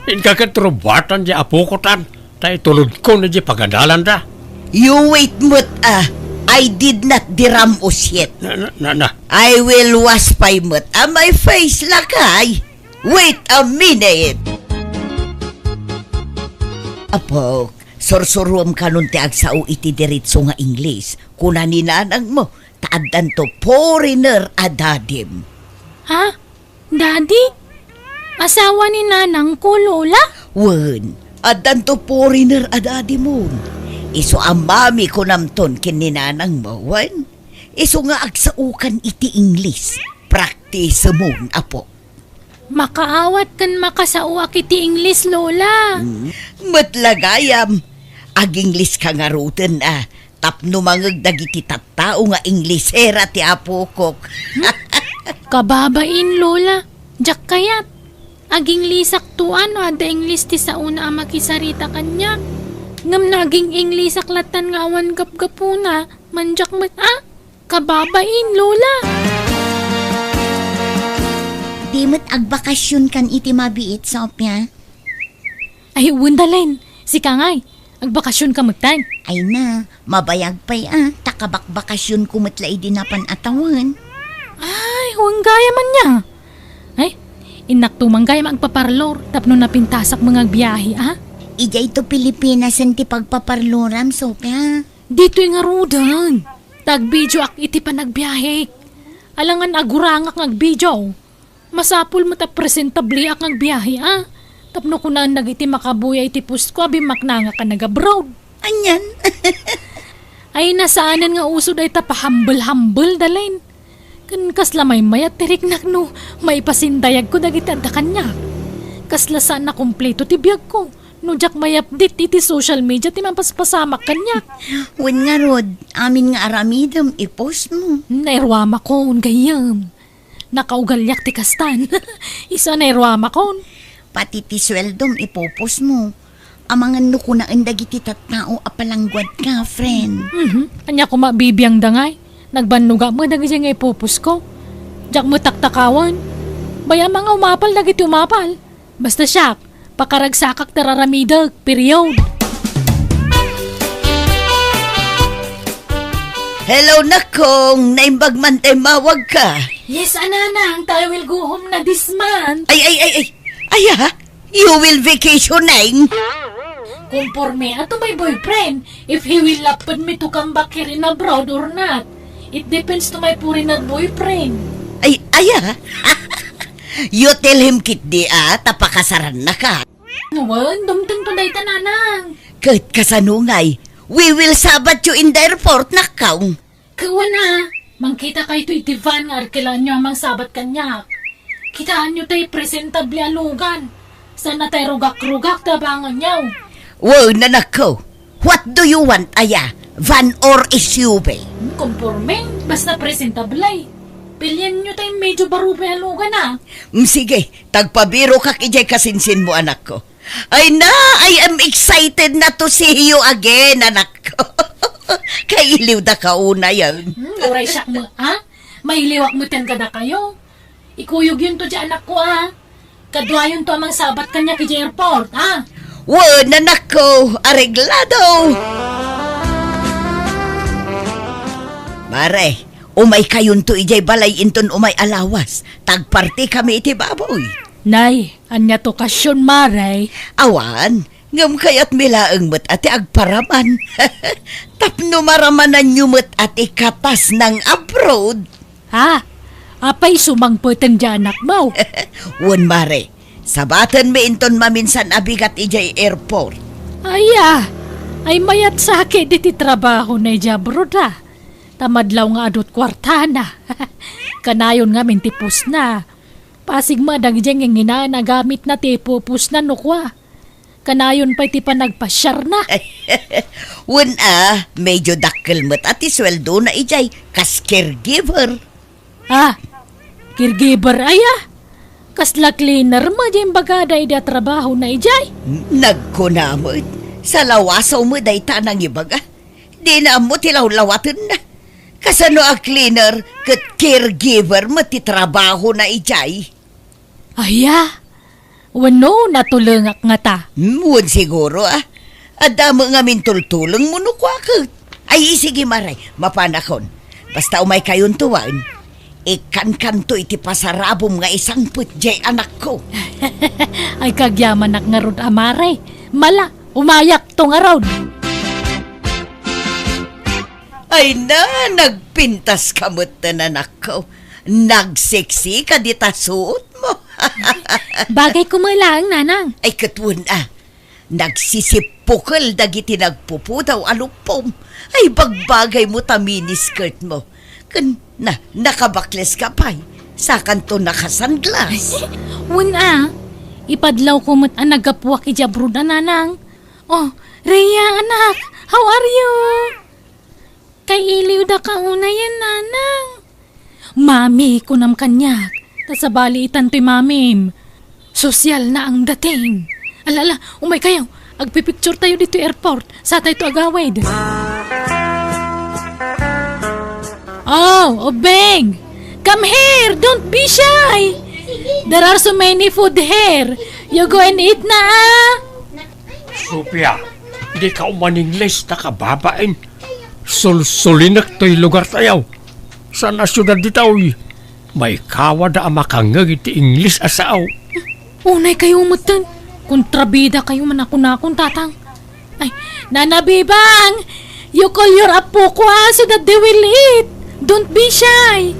Inka ket rubbuatan diay apokotan, ta itulodkon idiay pagadalanda. You wait met a, I did not diram-os yet. Na, na, na, na. I will wash pay met a my face, lakay. Wait a minute! Apok, sursuruem kanon ti agsao iti diretso nga Ingles. Kuna ni nanangmo, ta addanto foreigner a dadim. Ha? Daddy? Asawa ni nanangko, Lola? Wen, addanto foreigner a dadimon. Isu a mami kunamton ken ni nanangmo, wen? Isu nga agsaokan iti Ingles. Praktisemon, apo. Makaawat ken makasaoak iti Ingles, Lola. Mm. Met la gayam, ag-Ingleska ngaruden a, tapno mangeg dagiti tattao nga Inglesera ti apokok. Hmm? Kababain, Lola. Diak kayat. Ag-Inglesakto a no adda Ingles ti saona a makisarita kaniak. Ngem no aging-Inglesak lattan nga awan gapgapuna, mandiak met a. Kababain, Lola! Di met agbakasionkan iti mabiit, Sofia? Ay, wen, Dalen. Sika ngay, agbakasionka metten? Ay na, mabayag pay a, ta kabakbakasionko met la idi napan a tawen. Ay, wen gayam ania. Ay, innakto man gayam agpaparlor tapno napintasak met nga agbiahe a. Idiay to Pilipinasen ti pagpaparloram, Sofia. Ditoy ngaruden. Ta agvideoak iti panagbiahek. Alangan agurangak nga agvideo. Masapul met a presentabliak nga agbiahe a. Tapno kunaen dagiti makabuya iti postko a bimmaknangak a nag-abroad. Anian? Ay, nasaanen nga uso dayta pahambel-hambel, Dalen. Ken kasla maymayat ti riknak no maipasindayagko dagiti adda kaniak. Kasla saan a kompleto ti biagko. No diak may update iti social media ti mapaspasamak kaniak. Wen ngarud, amin nga aramidem, i-post mo. Nairuamakon, gayyem. Nakaugaliak ti kastan. Isu a nairuamakon. Pati ti sueldom, i-post mo. Amangan no kunaen dagiti tattao a palangguadka, friend. Mhm. Ania koma bibiangda ngay? Nagbannogak met dagiti nga i-post ko. Diak met taktakawan. Bay-am nga umapal dagiti umapal. Basta siak, pakaragsakak ti raramidek, period. Hello, Nakong. Naimbag man ta immawagka. Yes, a nanang, ta I will go home na this month. Ay, ay, ay, ay. Aya, you will vacationing? Conforme a to my boyfriend, if he will lapad me to come back here in abroad or not. It depends to my foreigner boyfriend. Ay, aya. You tell him ketdi a, ta pakasarannaka. Wen, dumteng to dayta, nanang. Ket kasano ngay, we will sabat you in the airport, Nakong. Kawan a, mangkitakayto iti van nga arkelaanyo a mangsabat kaniak. Kitaenyo tay presentable a lugan. Saan a tay rugak-rugak ti abanganyo. Wen, anakko. What do you want, aya? Van or S U V? Hmm, konporme. Basta presentable. Pilienyo tay medyo baro pay a lugan, ah. Hmm, sige, tagpabirokak idiay kasinsinmo, anakko. Ay na, I am excited na to see you again, anakko. Kailiwdaka unayen. Hmm, uray siak met, ah. Mailiwak met kadakayo. Ikuyogyonto diay anakko, ah. Kaduayonto a mangsabat kaniak idiay airport, ah. Wen, anakko, areglado. Mare, umaykayonto idiay balay inton umay a lawas. Tagpartikami iti baboy. Nay, ania ti okasion, Mare? Awan, ngem kayatmi laeng met a ti agparaman. Tapno maramananyo met a ti katas nang abroad. Ha? Apay isu mangpeten diay anakmo? Wen, Mare. Sabatenmi inton maminsan a bigat idiay airport. Aya, ay mayat sakit iti trabahona idiay abroad, ah. Ta madlaw nga adu ti kuartana. Kanayon ngamin ti pusna. Pasig met a dagiti nginginaen a gamitna ti ipupusna no kua. Kanayon pay ti panagpasiarna. Wen a, medyo dakkel met a ti sueldona idiay kas caregiver. Ah, caregiver aya? Kasla cleaner met diay imbagada idi a trabahona idiay? Nagkuna met, salawasaw met dayta a nangibaga. Dina ammo ti lawlawatenna. Kasano a cleaner ket caregiver met ti trabahona idiay? Aya? Wenno, natulengak ngata? Hmm, wen siguro, ah. Adda met ngamin tultulengmo no kua ket. Ay, sige, Mare, mapanakon. Basta umaykayonto wen, ikkankanto iti pasarabom nga isangpet diay anakko. Ay, kagyamanak ngarud a Mare. Mala, umayakto ngarud. Ay na, nagpintaska metten, anakko. Nagseksi ka dita suotmo. Bagay koma laeng, Nanang. Ay, ket wen a. Nagsisippukel dagiti nagpupudaw a luppom. Ay, bagbagaymo ta miniskirtmo. Ken na, nakabakleska pay. Sakanto nakasanglas. Wen a, ipadlawko met a naggapuak idiay abroad a, Nanang. Oh, Rhea, anak, how are you? Kailiwdaka unayen, Nanang. Mami, kunam kaniak. Ta sabali itan toy mamim. Sosyal na ang dating. Ala, ala, umaykayo. Agpipicture tayo ditoy airport. Satayto agawid. Oh, Obeng! Come here! Don't be shy! There are so many food here. You go and eat na, ah! Sofia, dika uman-Ingles, ta kababain. Sulsulinek toy lugartayo. Saan a siudad ditoy? Maikawada a makangngeg iti Ingles a sao. Unaykayo metten. Kontrabidakayo man a kunakon, Tatang. Ay, Nana Bibang! You call your apo ko, ah, so that they will eat. Don't be shy.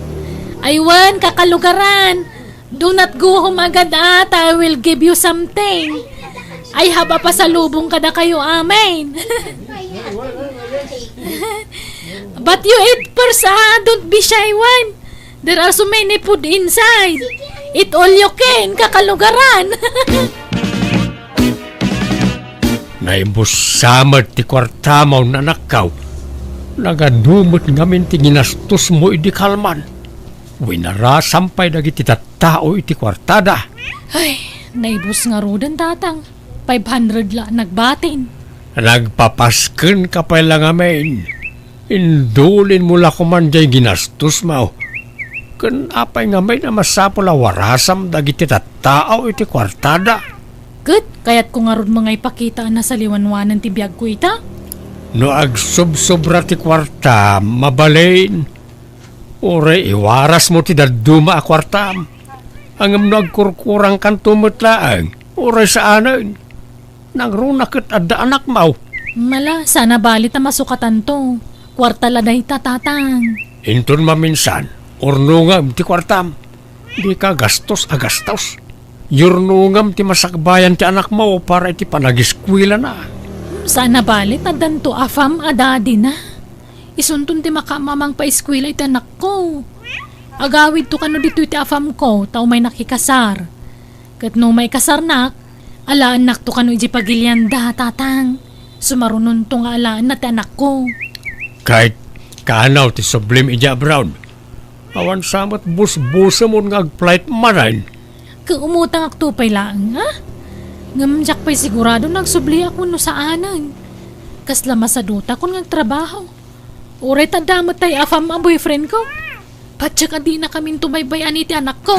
Ay wen, kakalugaran. Do not go home agad, ah, ta I will give you something. I have a pasalubong kadakayo amin. But you eat first, ah. Don't be shy one. There are so many food inside. Eat all you can, kakalugaran. Naibussa met ti kuartamo, nanakko. Nagadu met ngamin ti ginastosmo idi kalman. Winarasam pay dagiti tattao iti kuartada. Ay, naibus ngaruden, Tatang. Five hundred la nagbatin. Nagpapaskenka pay la ngamin. Indulinmo la koman diay ginastosmo. Ken apay ngamin a masapul a warasam dagiti tattao iti kuartada? Ket kayatko ngarud nga ipakita a nasaliwanwanan ti biagko ita. No agsubsobra ti kuarta, mabalin. Uray iwarasmo ti dadduma a kuartam. Ngem no agkurkurangkanto met laeng, uray saanen. Nangruna ket adda anakmo. Mala, saan a bali ta masukatanto. Kuarta la dayta, Tatang. Inton maminsan, urnongem ti kuartam. Dika gastos a gastos. Yurnongem ti masakbayan ti anakmo para iti panagiskuelana. Saan a bali ta addanto a fam a daddy na. Isunton ti makaamamang paiskuela iti anakko. Agawidto kano ditoy ti afamko, ta umaynak ikasar. Ket no maikasarnak, Alaennakto kano idiay pagilianda, Tatang. Sumarunonto nga alaenna ti anakko. Ket kaano ti sublim idiay abroad? Awan sa met busbusem nga ag-flight manen. Ket umutangakto pay laeng, a? Ngem diak pay sigurado no agsubliak wenno saanen. Kasla masaduta kon nga agtrabaho. Uray ta adda met tay afam a boyfriendko. Patiek a dinakaminto baybay-an iti anakko.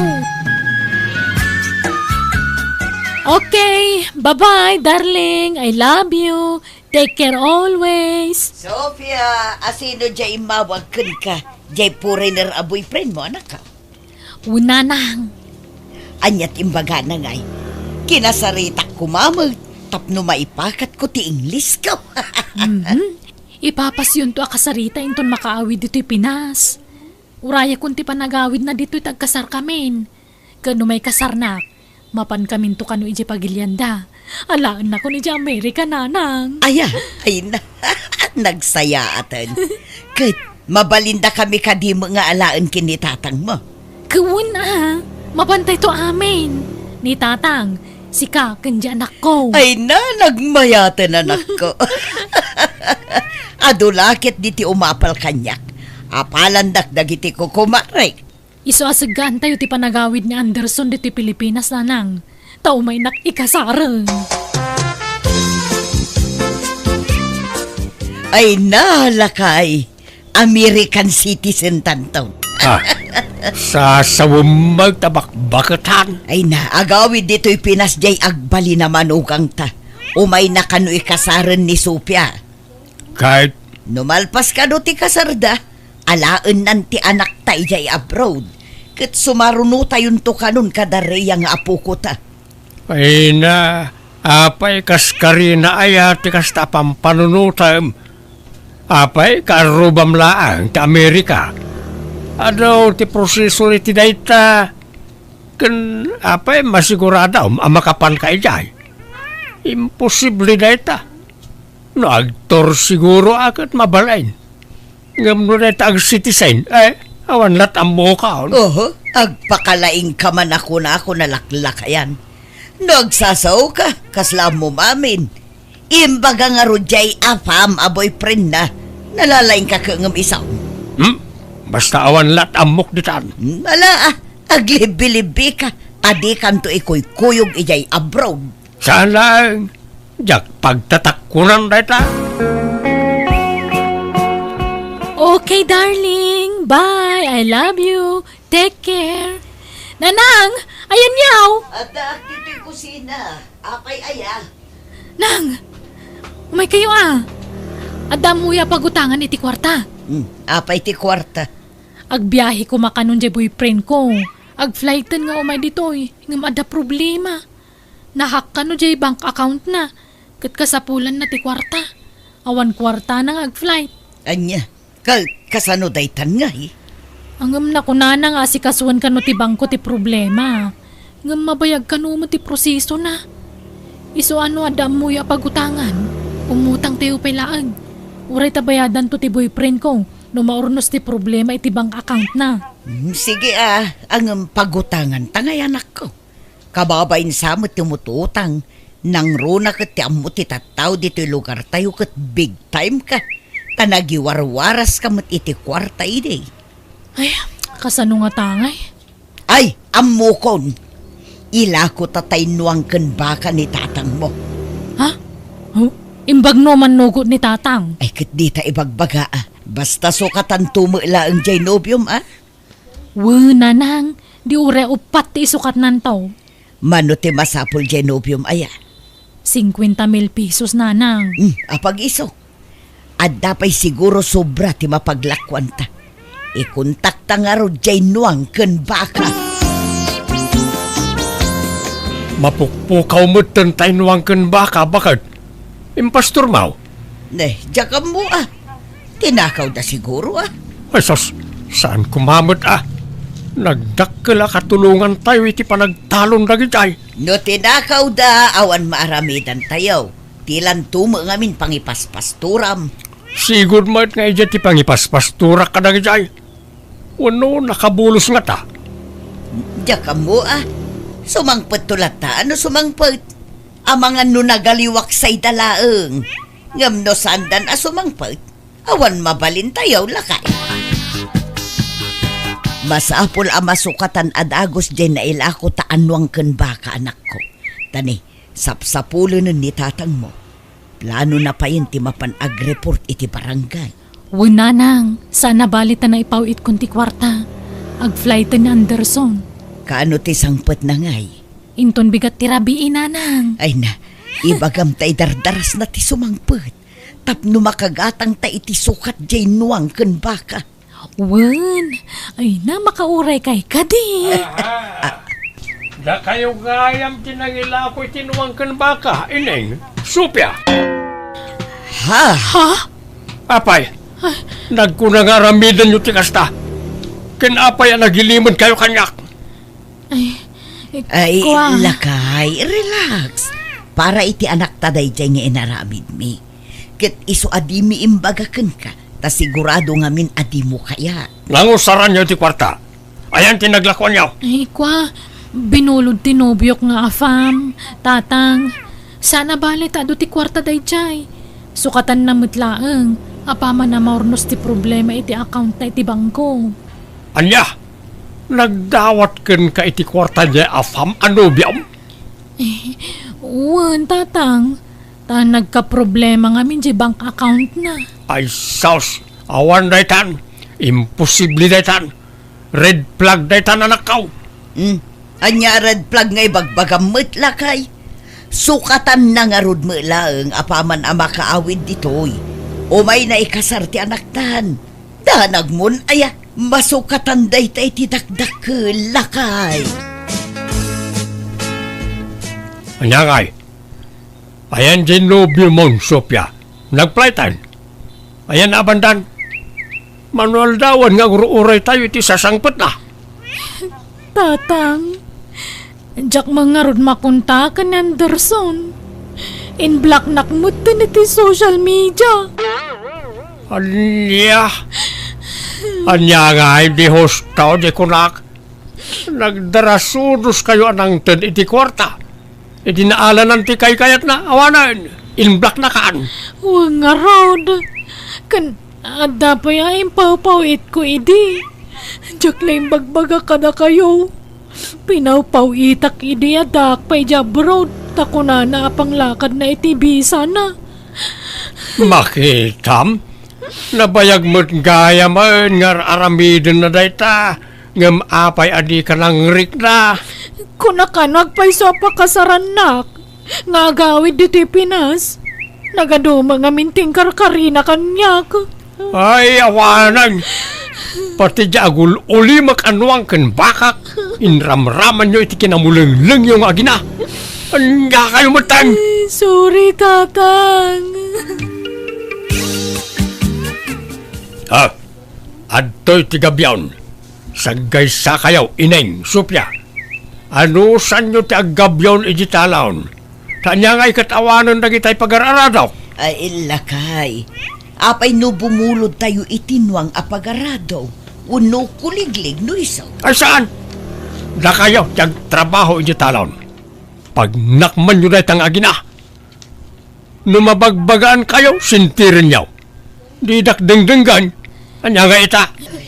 Okay, bye-bye, darling. I love you. Take care always. Sofia, asino diay immawag kenka? Diay foreigner a boyfriendmo, anak? Wen, nanang. Ania ti imbagana ngay? Kinasaritak koma met tapno maipakatko ti Inglesko. Mhm. Ipapasyonto a kasarita inton makaawid ditoy Pinas. Urayakon ti panagawidna ditoy ta agkasarkamin. Ket no maikasarnak, mapankaminto kano idiay pagilianda. Alaennakon idiay Amerika, nanang. Aya, ay na. Nagsayaaten. Ket mabalindakami kadi met nga alaen ken ni tatangmo? Ket wen a, mapantayto amin. Ni tatang, sika ken diay anakko. Ay na, nagmayaten, anakko. Adu la ket ditoy umapal kaniak. Apalandak dagiti kukumarek. Isu a seggaantayo ti panagawid ni Anderson ditoy Pilipinas, nanang. Ta umaynak ikasaren. Ay na, lakay. American citizen tanto. Ah, sasawem met ta bakbaketan. Ay na, agawid ditoy Pinas diay agbalin a manugangta. Umayna kano ikasaren ni Sofia. Ket no malpas kano ti kasarda, alaennan ti anakta idiay abroad, ket sumarunotayonto kanon kada Rhea nga apokota. Ay na, apay kas karina aya ti kasta a pampanunotem? Apay kaarrubam laeng ti Amerika? Adu ti proseso iti dayta. Ken apay masiguradam a makapanka idiay? Imposible dayta. No agtor siguro a ket mabalin. Ngem no dayta ag-citizen, eh, awan lat ammokon. Oho, agpakalaingka man a kunako nalaklakayan. No agsasaoka, kasla ammom amin. Imbaga ngarud diay afam a boyfriendna, nalalaingka ket ngem isu. Hmm? Basta awan lat ammok ditan. Hmm, ala, ah, aglibbilibbika, a dikanto ikuykuyog idiay abroad. Saan laeng, diak pagtatakkunan dayta. Okay, darling. Bye. I love you. Take care. Nanang, ayanyaw. Addaak ditoy kusina. Apay aya? Nang, umaykayo a. Adda ammoyo a pagutangan iti kuarta. Hmm, apay ti kuarta? Agbiahe koma kanon diay boyfriendko. Agflighten nga umay ditoy, ngem adda problema. Nahack kano diay bank accountna, ket kasapulanna ti kuarta. Awan kuartana nga agflight. Ania, ka-, kasano daytan ngay? Ngem nakunana nga asikasuan kano ti bangko ti problema. Ngem mabayag kano met ti prosesona. Isu a no adda ammoyo a pagutangan, umutangtayo pay laeng. Uray ta bayadanto ti boyfriendko no maurnos ti problema iti bank accountna. Hmm, sige a, ngem pagutanganta ngay, anakko. Kababain sa met ti umututang, nangruna ket ti ammo ti tattao ditoy lugartayo ket big time ka. Ta nagiwarwaras ka met iti kuarta idi. Ay, kasano ngata ngay? Ay, ammokon. Ilako ta taynuang ken baka ni tatangmo. Ha? Oh, imbag no mannugot ni tatang? Ay, ket dita ibagbaga a. Basta sukatanto met laeng diay nobiom a. Wen, nanang, di uray uppat ti isukatnanto. Mano ti masapul diay nobiom aya? Singkuenta mil pesos, nanang. Hmm, apag-isu. Adda pay siguro sobra ti mapaglakuanta. Ikontakta ngarud diay nuang ken baka. Mapukpukaw metten tay nuang ken baka, baket. Impastormaw? Ne, diak ammo a. Tinakawda siguro a. Ay sus, saan koma met a. Nagdakkel a katulongantayo iti panagtalon dagidiay. No tinakawda, awan maaramidantayo. Dilanto met ngamin pangipaspastoram. Sigud met nga idiay ti pangipaspastorak kadagidiay. Wenno nakabulos ngata? Diak ammo a. Sumangpetto latta no sumangpet. Amangan no nagaliwak sayda laeng. Ngem no saandan a sumangpet, awan mabalintayo, lakay. Masapul a masukatan a dagus diay nailako ta annuang ken baka, anakko. Ta ni, sapsapulenen ni tatangmo. Planona payen ti mapan agreport iti barangay. Wen, nanang, saan a bale ta naipaw-itkon ti kuarta. Agflyten ni Anderson. Kaano ti sangpetna ngay? Inton bigat ti rabii, nanang. Ay na, ibagam ta idardarasna ti sumangpet tapno makagatangta iti sukat diay nuang ken baka. Wen, ay na, makauraykay kadi. Aha. Dakayo gayam ti nangilako iti nuang ken baka, Ineng, Sofia. Ha? Ha? Apay, nagkuna nga aramidenyo ti kasta. Ken apay a nagilimenkayo kaniak? Ay, eh, Ay, kua. Lakay, relax. Para iti anakta daydiay nga inaramidmi. Ket isu a dimi imbaga kenka, ta sigurado ngamin a dimo kayat. Nangusaranyo ti kuarta. Ayan ti naglakuanyo. Ay, kua, binulod ti nobiok nga afam, tatang. Saan a bale ta adu ti kuarta daydiay. Sukatanna met laeng, apaman a maurnos ti problema iti account-na iti bangko. Ania? Nagdawat kenka iti kuarta diay afam a nobiom? Eh, wen, tatang. Ta nagkaproblema ngamin diay bank account-na. Ay, sus! Awan daytan! Imposible daytan! Red flag daytan, anakko! Hmm? Ania a red flag nga ibagbagam met, lakay? Sukatanna ngarud met laeng apaman a makaawid ditoy. Umayna ikasar ti anaktan. Danagmon aya, masukatan dayta iti dakdakkel, lakay. Ania ngay? Ayan diay nobiomon, Sofia? Nagflyten? Ayan a bandan? Mano aldawen nga agur-uraytayo iti sasangpetna? Tatang, diak man ngarud makontak ken ni Anderson. In-blocknak metten iti social media. Ania? Ania ngay, di husto, di kunak? Nagdarasudoskayo a nangted iti kuarta. Idi naalanan ti kaykayatna, awanen, in-blocknakan. Wen ngarud. Ken adda pay a impawpaw-itko idi. Diak la imbagbaga kadakayo. Pinawpaw-itak idi addaak pay idiay abroad, ta kunana a panglakadna iti bisana. Makitam? Nabayag met gayamen nga ar-aramidenna dayta. Ngem apay a dika nangrikna? Kunak a no agpayso a pakasarannak nga agawid ditoy Pinas, nagaduma ngamin ti inkarkarina kaniak. Ay, awanen! Pati diay agul-ulimek a nuang ken bakak, inramramanyo iti kinamulenglengyo nga agina. Ania kayo metten? Ay, sorry, Tatang. Ah, adtoy ti gabion. Saggaysakayo, Ineng, Sofia. Anusanyo ti aggabion idiay talaon? Ta ania ngay ket awanen dagitay pagar-aradok? Ay, lakay. Apay no bumulodtayo iti nuang a pagarado wenno kuliglig no isu? Ay, saan? Dakayo ti agtrabaho idiay talaon. Pagnakmanyo dayta nga agina. No mabagbagaankayo, sintirenyo. Didak dengdenggen. Ania nga ita?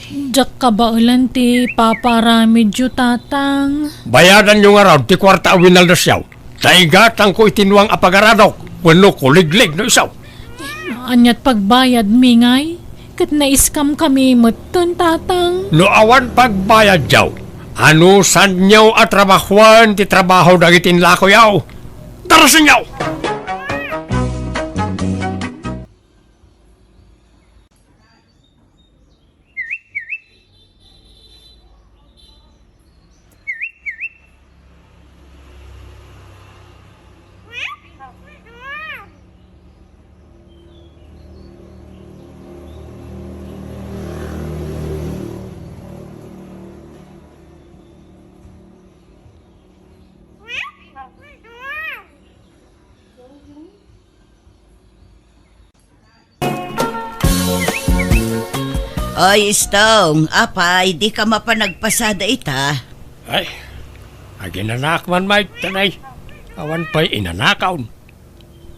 Diak kabaelan ti papaaramidyo, Tatang. Bayadanyo ngarud ti kuarta a winaldasyo. Ta igatangko iti nuang a pagaradok wenno kuliglig no isu. Aniat pagbayadmi ngay? Ket na-scam kami metten, Tatang. No awan pagbayadyo, anusanyo a trabahoen ti trabaho dagiti inlakoyo? Darasenyo! Oy, Stong, apay, dika mapan nagpasada ita? Ay, aginanak man, Mike, tanay. Awan pay inanakaon.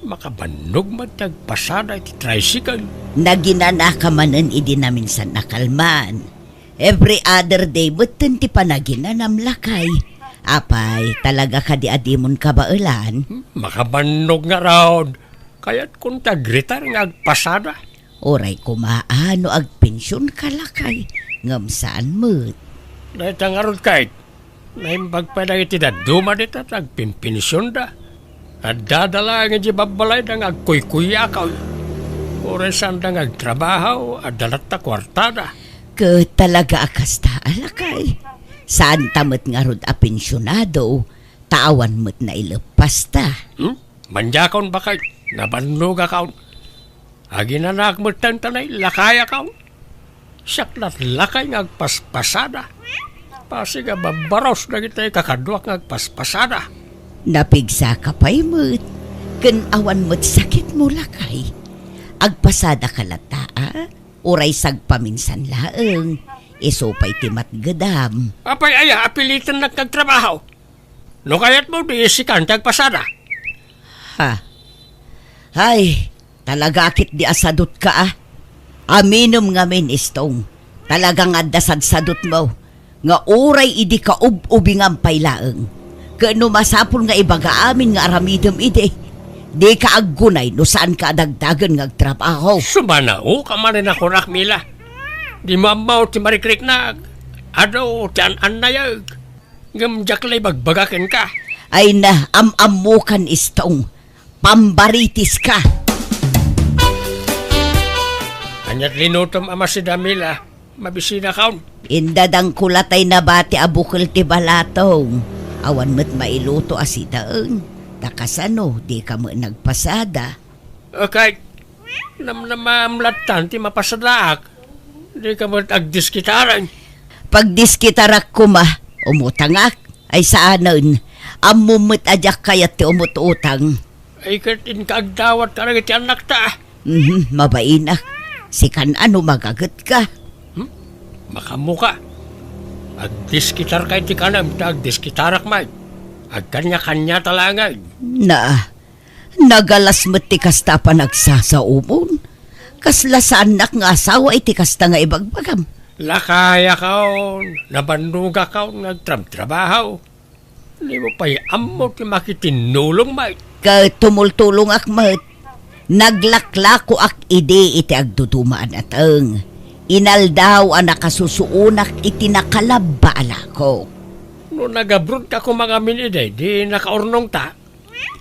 Makabannog met ti agpasada iti tricycle. Naginanaka manen idi naminsan a kalman. Every other day metten ti panaginanam, lakay. Apay, talaga kadi a dimon kabaelan? Hmm, makabannog ngarud. Kayatkon ti agretire nga agpasada. Uray koma a no agpensionka, lakay, ngem saan met. Dayta ngarud, Kate. Naimbag pay dagiti dadduma dita ti agpinpensionda. Addada laeng idiay babbalayda nga agkuykuyakaw. Uray saanda nga agtrabaho, adda latta kuartada. Ket talaga a kasta a, lakay. Saanta met ngarud a pensionado, ta awan met naileppasta. Hmm? Madiakon, baket, nabannogakon. Aginanak metten ta nailakayakon. Siak latlakay nga agpaspasada. Pasig a babbaros dagiti kakaduak nga agpaspasada. Napigsaka pay met, ken awan met sakitmo, lakay. Agpasadaka latta, a? Uray sagpaminsan laeng, isu pay ti matgedam. Apay aya a pilitennak nga agtrabaho? No kayatmo, di sikan ti agpasada. Ha? Ay, talaga ketdi a sadutka, a. Aminem ngamin, Istong. Talaga nga adda sadsadutmo. Nga uray idi kaub-ubingam pay laeng. Ket no masapul nga ibaga amin nga aramidem idi, dika aggunay no saanka a dagdagen nga agtrabaho. Sumanaoka manen a kunak, Mila. Dimo ammo ti marikriknak. Adu ti an-annayek. Ngem diak la ibagbaga kenka. Ay na, am-ammokan, Istong. Pambaritiska. Ania't linutom a masida, Mila? Mabisinakon. Indadangko la tay nabati a bukel ti balatong. Awan met mailuto a sidaen. Ta kasano, dika met nagpasada? Okay. Namnamaam lattan ti mapasadaak. Dika met agdiskitaren. Pagdiskitarak koma, umutangak. Ay saanen. Ammom met a diak kayat ti umut-utang. Ay, ket inka agdawat kadagiti annakta. Mhm, mabainak. Sikan a no magagetka. Hmm? Makaammoka. Agdiskitarka iti kanem ta agdiskitarak met. Agkaniakaniata laengen. Na, nagalas met ti kasta a panagsasaomon. Kasla saannak nga asawa iti kasta nga ibagbagam. Lakayakon, nabannogakon nga agtrabtrabaho. Dimo pay ammo ti makitinnulong met. Ket tumultulongak met. Naglaklakoak idi iti agduduma a nateng. Inaldaw a nakasusuonak iti nakalabba a lako. No nagabrodka koma ngamin idi, di nakaurnongta.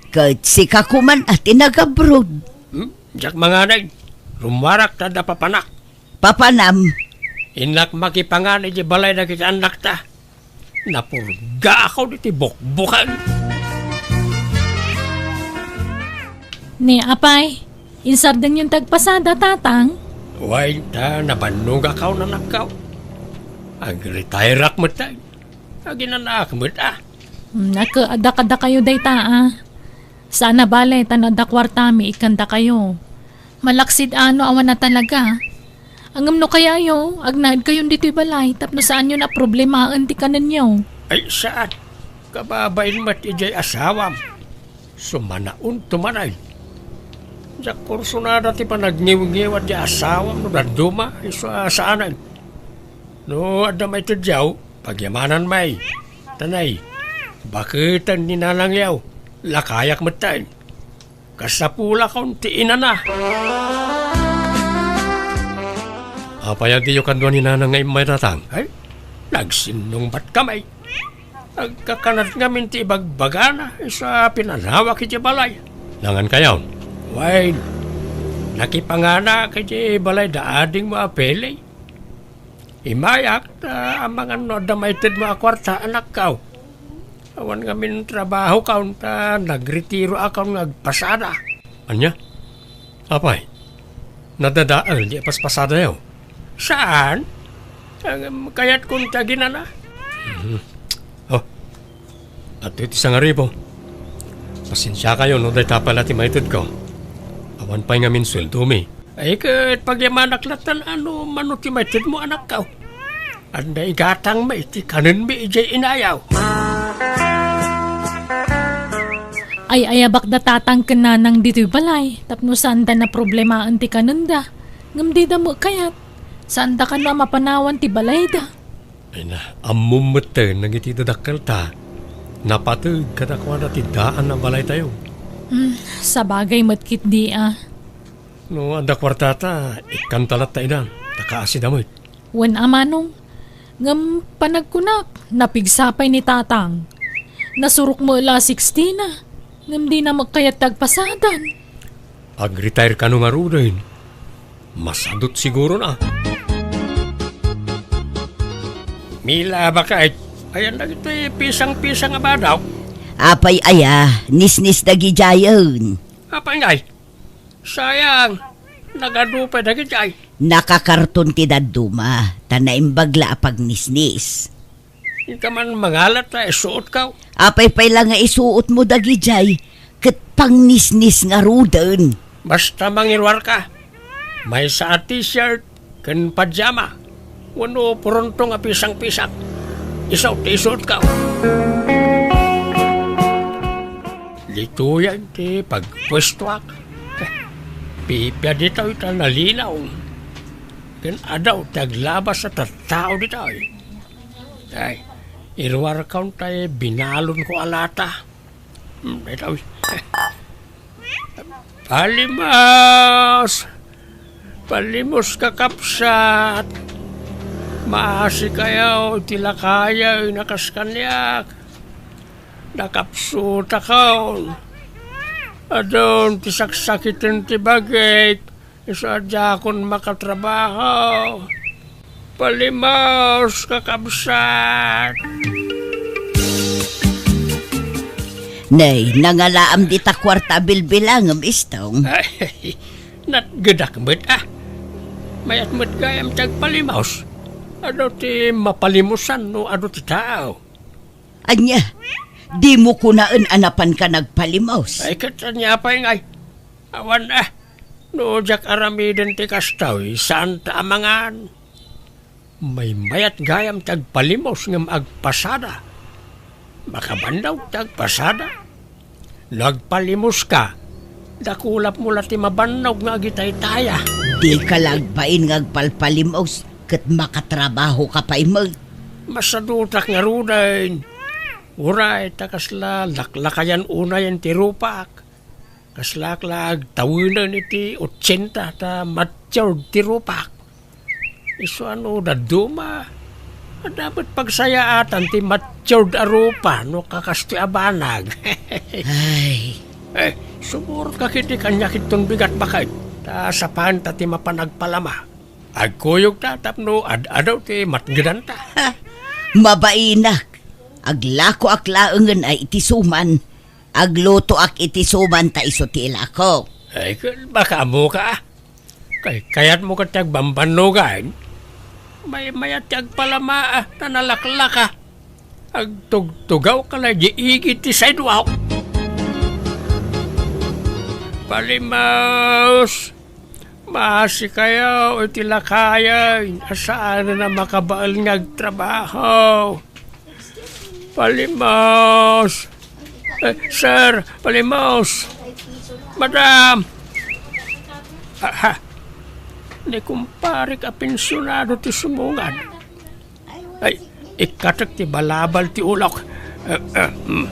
Ket sika koman a ti nagabrod. Hmm? Diak manganay. Rummuarak ta adda papanak. Papanam. Innak makipangan iti balay dagiti annakta. Napurgaakon iti bukbukan. Ni, apay, insardengyon ti agpasada, tatang? Wen, ta nabannogakon, anakko. Agretairak met, tay. Aginanaak met, a. Hmm, naka-, adda kadakayo dayta, a. Saan a bale, ta no adda kuartami, ikkandakayo. Malaksid a no awan a talaga. Ngem no kayayo, agnaedkayon ditoy balay tapno saanyon a problemaen ti kanenyo. Ay, saan? Kababain met idiay asawam. Sumanaonto manen. Diak kursunada ti panagniwngiwat ti asawam no dadduma, isu a saanen. No adda maitedyo, pagyamanan met. Tanay, baketen ni nanangyo, lakayak metten. Kasapulakon ti inana. Apay, agyo kadua ni nanang nga immay, tatang? Ay, nagsinnungbat kami. Agkakanat ngamin ti ibagbagana, isu a pinanawak iti balay. Nangan kayo? Wen, nakipanganak iti balay da adingmo a Pele. Imayak, ta amangan no adda maitedmo a kuarta, anakko. Awan ngamin trabahokon, ta nagretiroakon nga agpasada. Ania? Apay, nadadael di paspasadayo? Saan? Ngem kayatkon ti aginana. Mhm. Oh, adtoy ti sangaribu. Pasensiakayo no dayta pay la ti maitedko. Awan pay ngamin sueldomi. Ay, ket pagyamanak lattan a no mano ti maitedmo, anakko. Adda igatangmi ti kanenmi idiay inayo. Ay-ayabak da tatang ken nanang ditoy balay tapno saanda naproblemaen ti kanenda. Ngem dida met kayat. Saanda kano a mapanawan ti balayda. Ay na, ammom metten dagiti dadakkelta. Napateg kadakuada ti daan a balaytayo. Hmm, sabagay met ketdi a. No adda kuartata, ikkanta latta idan, ta kaasida met. Wen a manong, ngem panagkunak, napigsa pay ni tatang. Nasurok met la sixteen a, ngem dina met kayat ti agpasadan. Ag-retire kano ngaruden. Masadut siguro na. Mila, bakit? Ayan dagiti pisang-pisang a badaw. Apay aya, nisnis dagidiayen. Apay ngay? Sayang, nagadu pay dagidiay. Nakakarton ti dadduma, ta naimbag la a pagnisnis. Inka man mangalat ta isuotko. Apay pay la nga isuotmo dagidiay, ket pangnisnis ngaruden. Basta mangiruarka. Maysa a t-shirt ken pajama wenno puronto nga pisang-pisang. Isu ti isuotko. Ditoyen ti pagpuestoak. Pipia ditoy ta nalinaw. Ken adu ti aglabas a tattao ditoy. Ay, iruarkon tay binalonko a lata. Hmm, daytoy. Palimos! Palimos, kakabsat! Maasikayo iti lakayen a kas kaniak. Nakapsutakon. Adun ti saksakiten ti bagik. Isu a diakon makatrabaho. Palimos, kakabsat! Nay, nangalaam dita kuarta a bilbilangem, Istong. Ay, natgedak met, a. Mayat met gayam ti agpalimos. Adu ti mapalimosan no adu ti tao. Ania, dimo kunaen a napanka nagpalimos? Ay, ket ania pay ngay? Awan, a. No diak aramiden ti kastoy, saanta a mangan. Maymayat gayam ti agpalimos ngem agpasada. Makabannog ti agpasada. No agpalimoska, dakulapmo la ti mabannog nga agitaytaya. Dika la agbain nga agpalpalimos ket makatrabahoka pay met. Masadutak ngaruden. Uray ta kasla laklakayan unayen ti rupak. Kaslaak la agtawenen iti otsenta ta matured ti rupak. Isu a no dadduma, adda met pagsayaatan ti matured a rupa no kakastoy a banag. Ay. Eh, sumurot ka ket ti kaniak inton bigat baket, ta sapanta ti mapan agpalama. Agkuyogta tapno ad-adu ti matngedanta. Ha, mabainak. Aglakoak laengen a iti suman. Aglutoak iti suman ta isu ti ilako. Ay, ket baka ammoka, a. Kay, kayatmo ket ti agbambannogan? Maymayat ti agpalama, a, ta nalaklaka. Agtugtugawka la idiay igid ti sidewalk. Palimos! Maasikayo iti lakayen a saanen a makabael nga agtrabaho. Palimos! Eh, sir, palimos! Madam! Aha! Ni kumparek a pensionado ti sumungad. Ay, ikkatek ti balabal ti ulok. Eh, eh, hmm.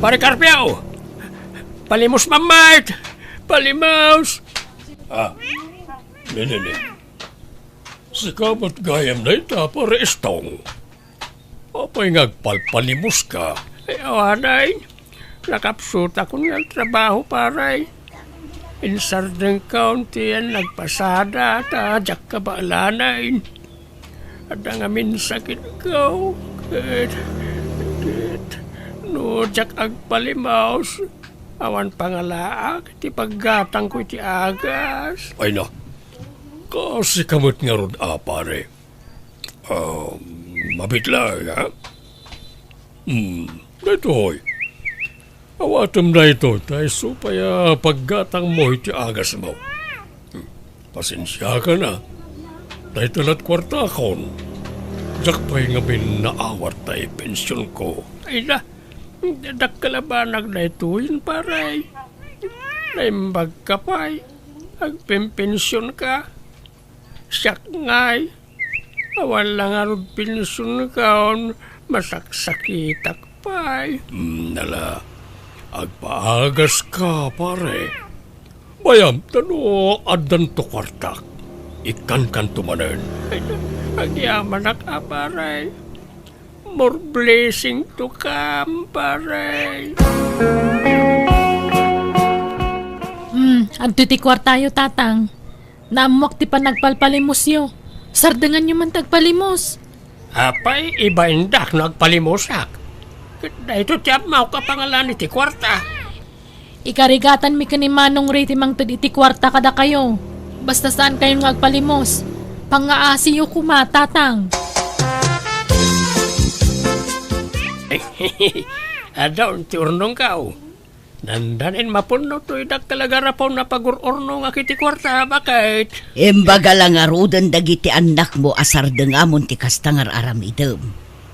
Pare Carpio! Palimos, mammait! Palimos! Ah, ne, ne, ne. Sika met gayam dayta, Pare Estong. Apay nga agpalpalimoska? Ay, awanen. Nakapsutakon nga agtrabaho, pare. Insardengkon ti agpasada ta diak kabaelanen. Adda ngamin sakitko. Ket, ket, no diak agpalimos, awan pangalaak ti paggatangko iti agas. Ay na, kasika met ngarud a, pare. Ah, mabitlay, ha? Hmm, daytoy. Awatem daytoy, ta isu pay a paggatangmo iti agasmo. Hmm, pasensiakan a. Dayta lat kuartakon. Diak pay ngamin naawat tay pensionko. Ay na, Dakkel a banag daytoyen, pare. Naimbagka pay. Agpempensionka. Siak ngay, awan la ngarud pensionka, masaksakitak pay. Mm, ala, agpaagaska, pare. Bayam, ta no addanto kuartak, ikkankanto manen. Ay, agyamanak a, pare. More blessing to come, pare. Hmm, adtoy ti kuartayo, Tatang. Naammoak ti panagpalpalimosyo. Sardenganyo man ti agpalimos. Apay, ibaindak no agpalimosak. Ket daytoy ti ammok a pangalan iti kuarta. Ikarigatanmi ken ni Manong Ray ti mangted iti kuarta kadakayo. Basta saankayon nga agpalimos. Pangngaasiyo koma, Tatang. Adda ti urnongkaw. Nandanin mapunno toy dakkel a garapon a pagur-urnongak iti kuarta, baket. Imbaga la ngaruden dagiti annakmo a sardengamon ti kasta nga ar-aramidem.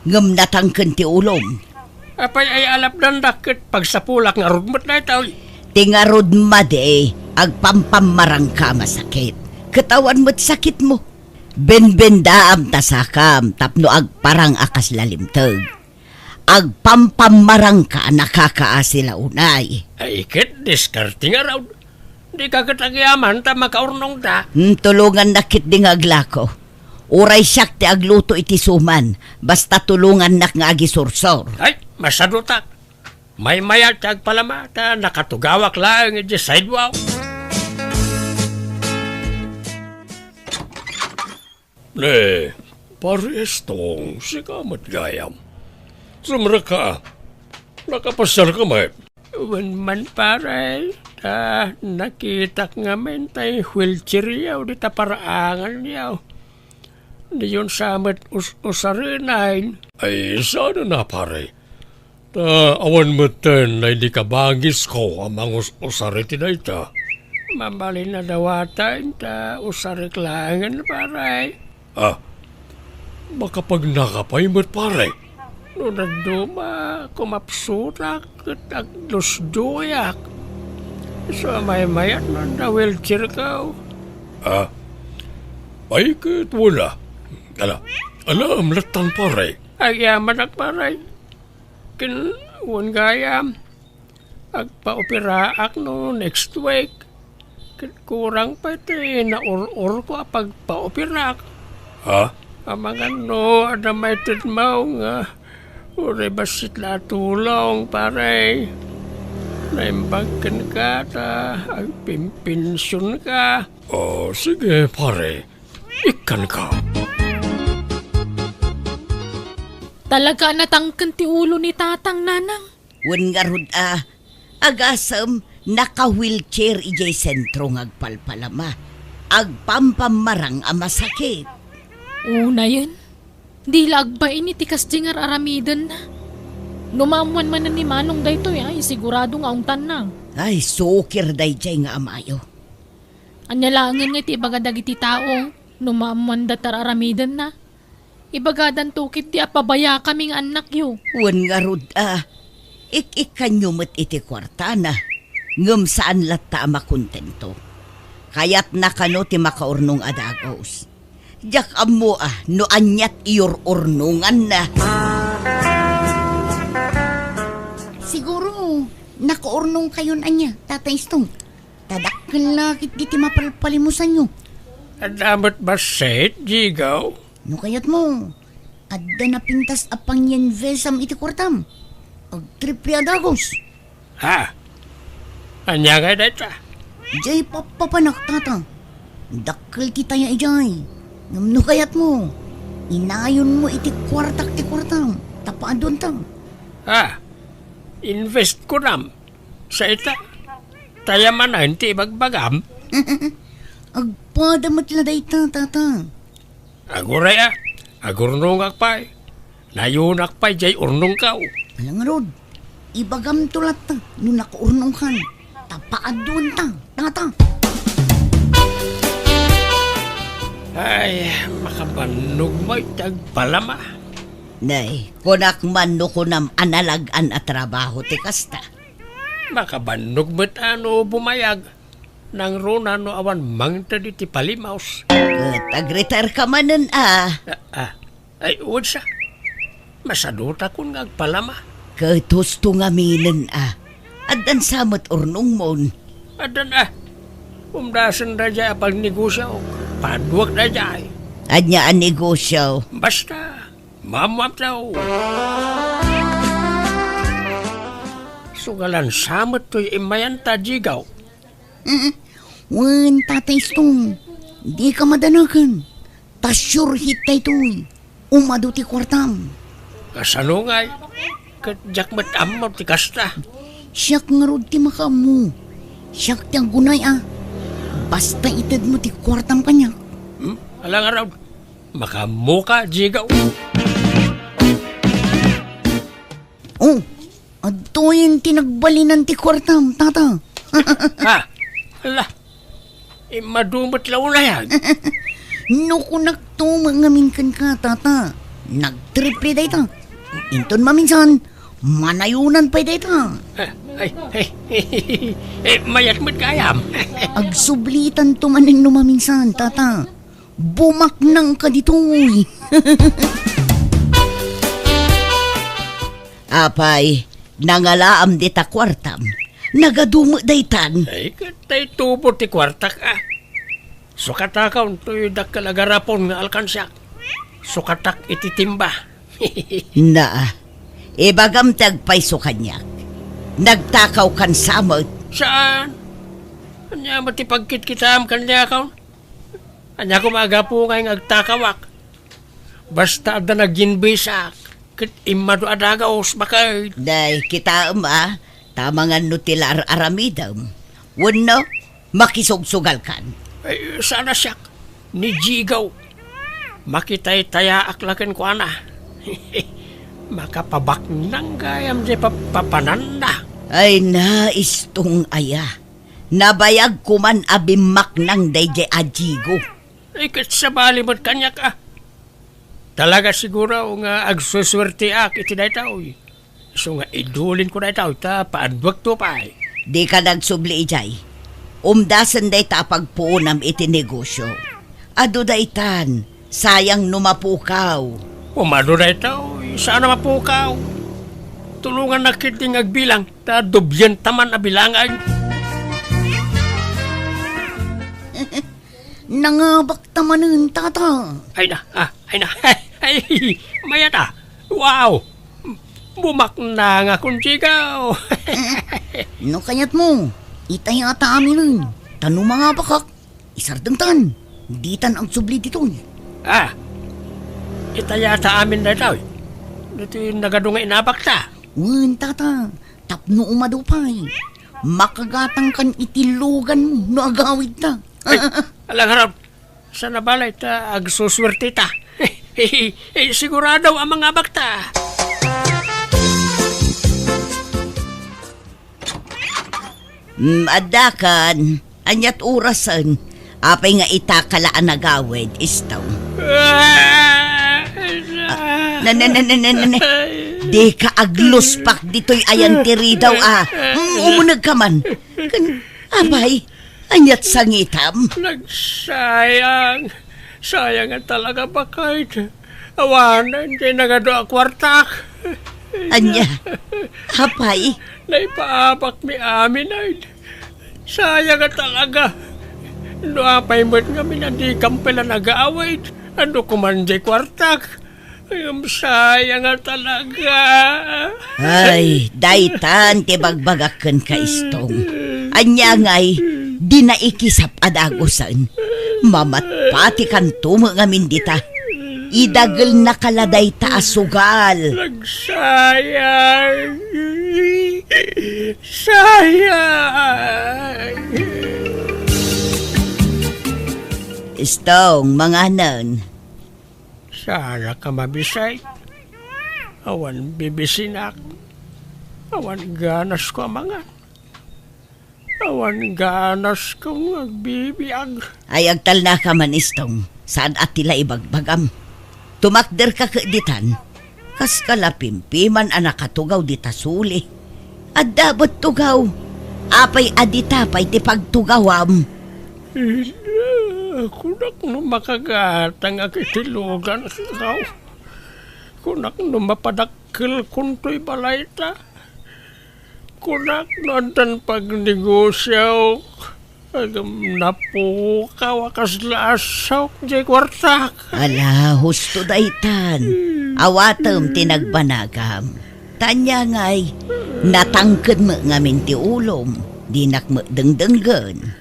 Ngem natangken ti ulom. Apay ay alapdandak ket pagsapulak ngarud met daytoy? Ti ngarud madi, agpampammarangka a masakit. Ket awan met sakitmo. Benbendaam ta sakam tapno agparang a kasla limteg. Agpampammarangka a nakakaasi la unay. Ay, ket diskarte ngarud. Dika ket agyaman ta makaurnongta. Hmm, tulongannak ketdi nga aglako. Uray siak ti agluto iti suman, basta tulongannak nga agisursor. Ay, masadutak. Maymayat ti agpalama ta nakatugawak laeng iti sidewalk. Ne, Pare Estong, sika met gayam. Sumrekka. Nakapasiarka met? Wen man, pare, ta nakitak ngamin tay wheelchairyo dita paraanganyo. Diyon sa met us-usarenen. Ay, saan a, pare? Ta awan metten daydi kabangisko a mangus-usar iti dayta. Mabalin a dawaten ta usarek laengen, pare. Ah, makapagnaka pay met, pare. No dadduma, kumapsutak ket agdusduyak. Isu a maymayat no adda wheelchairko. Ah, ay ket wala. Ala, ala, amlattan, pare. Agyamanak, pare. Ken wen gayam, agpaoperaak no next week. Ket kurang pay ti naur-urko a pagpaoperak. Ha? Amangan no adda maitedmo nga uray bassit la a tulong, pare. Naimbag kenka ta agpimpensionka. Oh, sige, pare. Ikkanka. Talaga a natangken ti ulo ni Tatang, Nanang. Wen ngarud a, agasem, naka-wheelchair idiay sentro nga agpalpalama. Agpampammarang a masakit. Unayen, di la agbain iti kasdi nga ar-aramidenna. No maammoan manen ni Manong daytoy, ay, sigurado nga ungtanna. Ay, sukir daydiay nga amayo. Ania laengen nga iti ibaga dagiti tao no maammoanda ti ar-aramidenna? Ibagadanto ketdi a pabayakami nga annakyo. Wen ngarud a, ik-ikkanyo met iti kuartana, ngem saan latta a makontento. Kayatna kano ti makaurnong a dagus. Diak ammo a no ania ti iyur-urnonganna. Siguro, nakaurnongkayon ania, Tata Istong? Ta dakkel la ketdi ti mapalpalimusanyo. Adda met bassit, Jigaw? No kayatmo, adda napintas a pangyinvestam iti kuartam. Agtriple a dagus. Ha? Ania ngay dayta? Diay pappapanak, tata. Dakkel ti taya idiay. Ngem no kayatmo, inayonmo iti kuartak ti kuartam, ta paaduanta. Ha? Invest kunam? Sa ita, taya manen ti ibagbagam? Agpada met la dayta, tata. Aguray a, agurnongak pay. Nayonak pay diay urnongko. Ala ngarud, ibagamto latta no nakaurnongkan. Ta paaduanta, tata. Ay, makabannog met ti agpalama. Nay, kunak man no kunam a nalag-an a trabaho ti kasta. Makabannog met a no bumayag, nangruna no awan mangted iti palimos. Ket agretire ka manen a. Ah, ah. Ay, wen sa. Masadutakon nga agpalama. Ket husto ngaminen a. Addan sa met urnongmon. Addan a. Umdasen daydiay a pagnegosio. Paduak daydiay. Ania a negosio? Basta, maammoam tayo. Sugalan sa met toy immayan ta, Jigaw. Mm. Wen, Tata Istong, dika madanagan. Ta sure hit daytoy. Umadu ti kuartam. Kasano ngay? Ket diak met ammo ti kasta. Siak ngarud ti makaammo. Siak ti aggunay a. Basta itedmo ti kuartam kaniak. Hmm? Ala ngarud. Makaammoka, Jigaw. Oh, adtoyen ti nagbalinan ti kuartam, Tata. Ha? Ala, immadu met la unay. No kunakto met ngamin kenka, Tata, nagtriple dayta. Inton maminsan, manayonan pay dayta. Eh, ay, ay, eh, mayat met gayam. Agsublitanto manen no maminsan, Tata. Bumaknangka ditoy. Apay, nangalaam dita kuartam. Nagadu met daytan. Ay, ket tay tubo ti kuartak, a. Sukatakaw toy dakkel a garapon nga alkansiak. Sukatak iti timba. Na, ibagam ti agpayso kaniak. Nagtakawkan sa met. Saan? Ania met ti pagkitkitaem kaniakon? Ania koma a gapu ngay nga agtakawak? Basta adda naginbisak, ket immadu a dagaos, baket. Day, kitaem a, ta amangan no ti la ar-aramidem. Wenno, makisugsugalkan. Ay, saan a siak, ni Jigaw. Makitaytayaak la kenkuana. Makapabaknang gayam diay papapananna. Ay na, Istong aya. Nabayag koman a bimmaknang daydiay a Jigo. Ay, ket sabali met kaniak a. Talaga siguro nga agsusuerteak iti daytoy. Isu nga idulinko daytoy ta paadduakto pay. Dika nagsubli idiay. Umdasen dayta a pagpuonam iti negosio. Adu daytan, sayang no mapukaw. Umadu daytoy, saan a mapukaw. Tulongannak ketdi nga agbilang, ta doblienta man a bilangan. Nangabakta manen, Tata. Ay na, ah, ay na. Ay, mayat a. Wow! Bumaknang a kunsigaw. No kayatmo, itayata aminen. Ta no mangabakak, isardengtan. Ditan agsubli ditoy. Ah, itayata amin daytoy. Ditoy nagadu nga inabakta. Wen, Tata, tapno umadu pay. Makagatangkan iti luganmo no agawidta. Ay, ala ngarud. Saan a balay ta agsusuerteta. Eh, sigurado a mangabakta. Mm, addakan. Aniat orasen? Apay nga itaka la a nagawid, Istong? Ah, na, na, na, na, na, na, na. Dika agluspak ditoy ayan ti ridaw, ah. Mm, umuneg ka man. Kan, apay, aniat sangitam? Nagsayang. Sayang nga talaga, baket. Awanen ti nagadu a kuartak. Ania? Apay? Naipaabakmi amin, ay. Sayang nga talaga. No apay met ngamin a dikam pay la nagawid, adu koman diay kuartak. Ngem sayang nga talaga. Ay, daytan ti bagbagak kenka, Istong. Ania ngay, di naikisap a dagusen. Mamatpatikanto met ngamin dita. Idagelnaka la dayta a sugal. Nagsayang. Sayang. Istong, manganen. Saan a ka mabisay? Awan bibisinak. Awan ganasko a mangan. Awan ganasko nga agbibiag. Ay, agtalnaka man, Istong. Saan a ti la ibagbagam? Tumakderka ket ditan. Kas kalapimpiman a nakatugaw dita suli. Adda met tugaw. Apay a dita pay ti pagtugawam? Ida, kunak no makagatangak iti lugankaw. Kunak no mapadakkelkon toy balayta. Kunak no addan pagnegosiaok, ngem napukaw a kasla a saok diay kuartak. Ala, husto daytan. Awatem ti nagbanagam. Ta ania ngay, natangked met ngamin ti ulom, dinak met dengdenggen.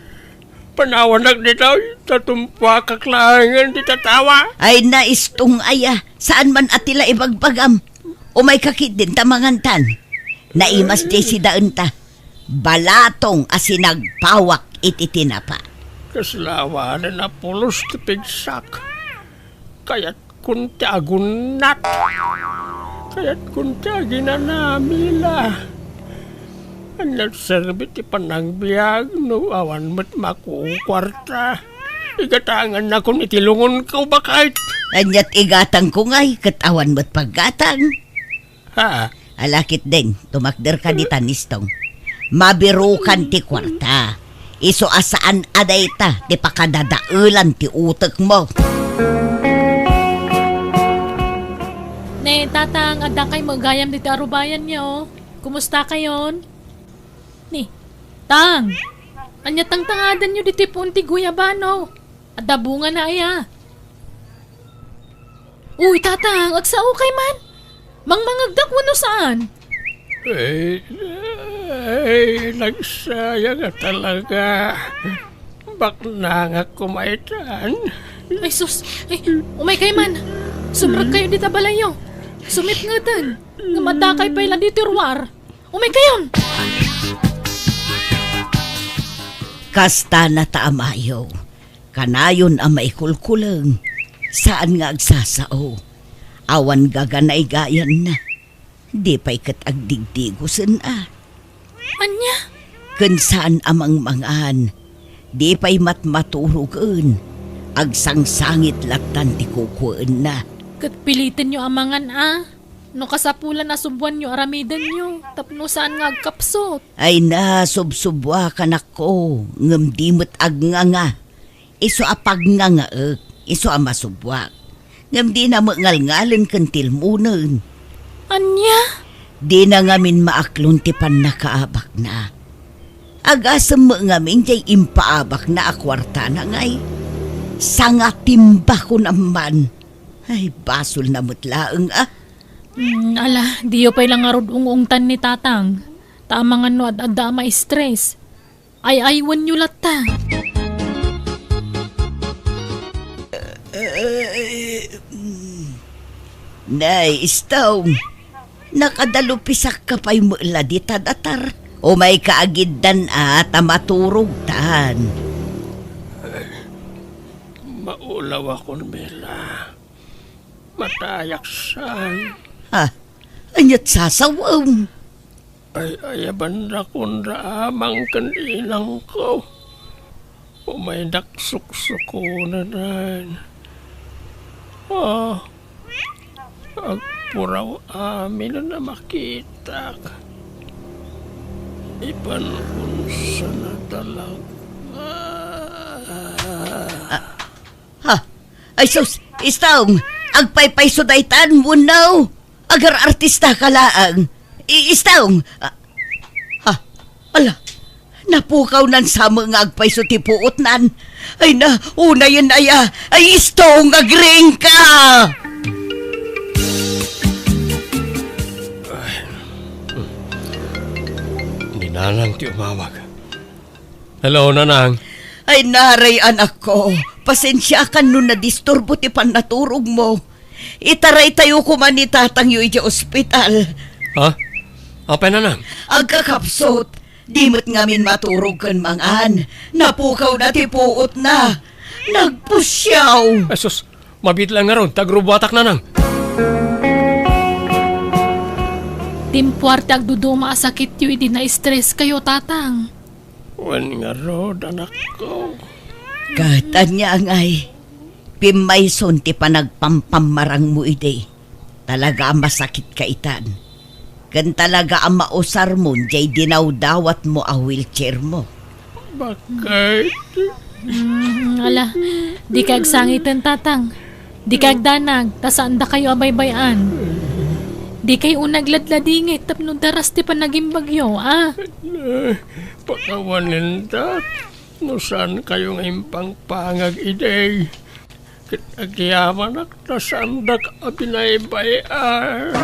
Panawanak ditoy, ta tumpuakak laengen ti tatawa. Ay, naistong aya, saan man a ti la ibagbagam. Umayka ketdin ta mangantan. Naimas diay sidaenta. Balatong a sinagpawak iti tinapa. Kasla awanen a pulos ti pigsak. Kayatkon ti agunnat. Kayatkon ti aginanamila. Ania ti serbi ti panagbiag no awan met makukuarta? Igatangannakon iti lungonko, baket. Ania ti igatangko ngay ket awan met paggatang? Ha? Ala ketdin, tumakderka ditan, Istong. Mabirukan ti kuarta. Isu a saan a dayta ti pakadadaelan ti utekmo. Ne, Tatang, addakay met gayam ditoy arubayan, o. Kumustakayon? Ni, Tang, ania tangtangadanyo ditoy puon ti guyabano? Adda bungana aya? Uy, Tatang, agsaokay man. Mangmangegdak wenno saan? Ay, ay, nagsayang a talaga. Baknangak koma itan. Ay, sus. Ay, umaykay man. Sumrekkayo dita balayyo. Sumipngeten. Ngem addakay pay la ditoy ruar. Umaykayon! Kasta na ta, amayo. Kanayon a maikulkuleng, saan nga agsasao. Awan gaganaygayanna. Di pay ket agdigdigosen a. Ania? Ken saan a mangmangan. Di pay matmaturogen. Agsangsangit lattan ti kukuenna. Ket pilitenyo a mangan a. No kasapulan a subbuanyo aramidenyo, tapno saan nga agkapsut. Ay na, subsubbuak, anakko, ngem di met agnganga. Isu a pagngangaek, isu a masubbuak. Ngem dina met ngalngalen ken tilmonen. Ania? Dina ngamin maaklon ti pannakaabakna. Agasem met ngamin diay impaabakna a kuartana ngay. Sangatimba kunam man. Ay, basolna met laeng a. Mm, ala, diyo pay la ngarud ung-ungtan ni Tatang. Ta amangan no ad-adda a ma-stress. Ay-aywenyo latta. Nay, Istong, nakadalupisakka pay met la dita datar. Umayka agiddan a ta maturogtan. Maulawakon, Mila. Matayak saan. Ha? Aniat sasawem? Ay, ayabanrakon da amang ken inangko. Umaydak suksukonen. Ah, agpuraw amin a makitak. Ipan unsa na talaga? Ah. Ha? Ay sus, Istong, agpaypayso daytan, wenno? Agar-artista ka laeng. I-, Istong, ah, ha? Ala, napukawnan sa met nga agpayso ti puotnan. Ay na, unayen aya. Ay, Istong, agriingka! Ni Nanang ti umawag. Hello, Nanang. Ay, naray, anakko. Pasensiakan no nadisturbo ti pannaturogmo. Itaraytayo koma ni tatangyo idiay ospital. Ha? Apay, Nanang? Agkakapsut. Di met ngamin maturog ken mangan. Napukawna ti puotna. Nagpusiaw. Ay, sus. Mabiit laeng ngarud, ta agrubuatak, Nanang. Timpuar ti agduduma a sakityo idi na-stress kayo, Tatang. Wen ngarud, anakko. Ket ania ngay, pimmayson ti panagpampammarangmo idi. Talaga a masakit ka itan. Ken talaga a mausarmon jay dinawdawatmo a wheelchairmo. Bakit? Mm, ala, di ka agsangiten, Tatang. Di ka agdanag, ta saandakayo a baybay-an. Di kayo unay agladladingit tapno daras ti panagimbagyo, a? Eh, pakawanen, Tat, no saan kayo nga impangpangag idi. Ket agyamanak ta saandak a binaybay-an.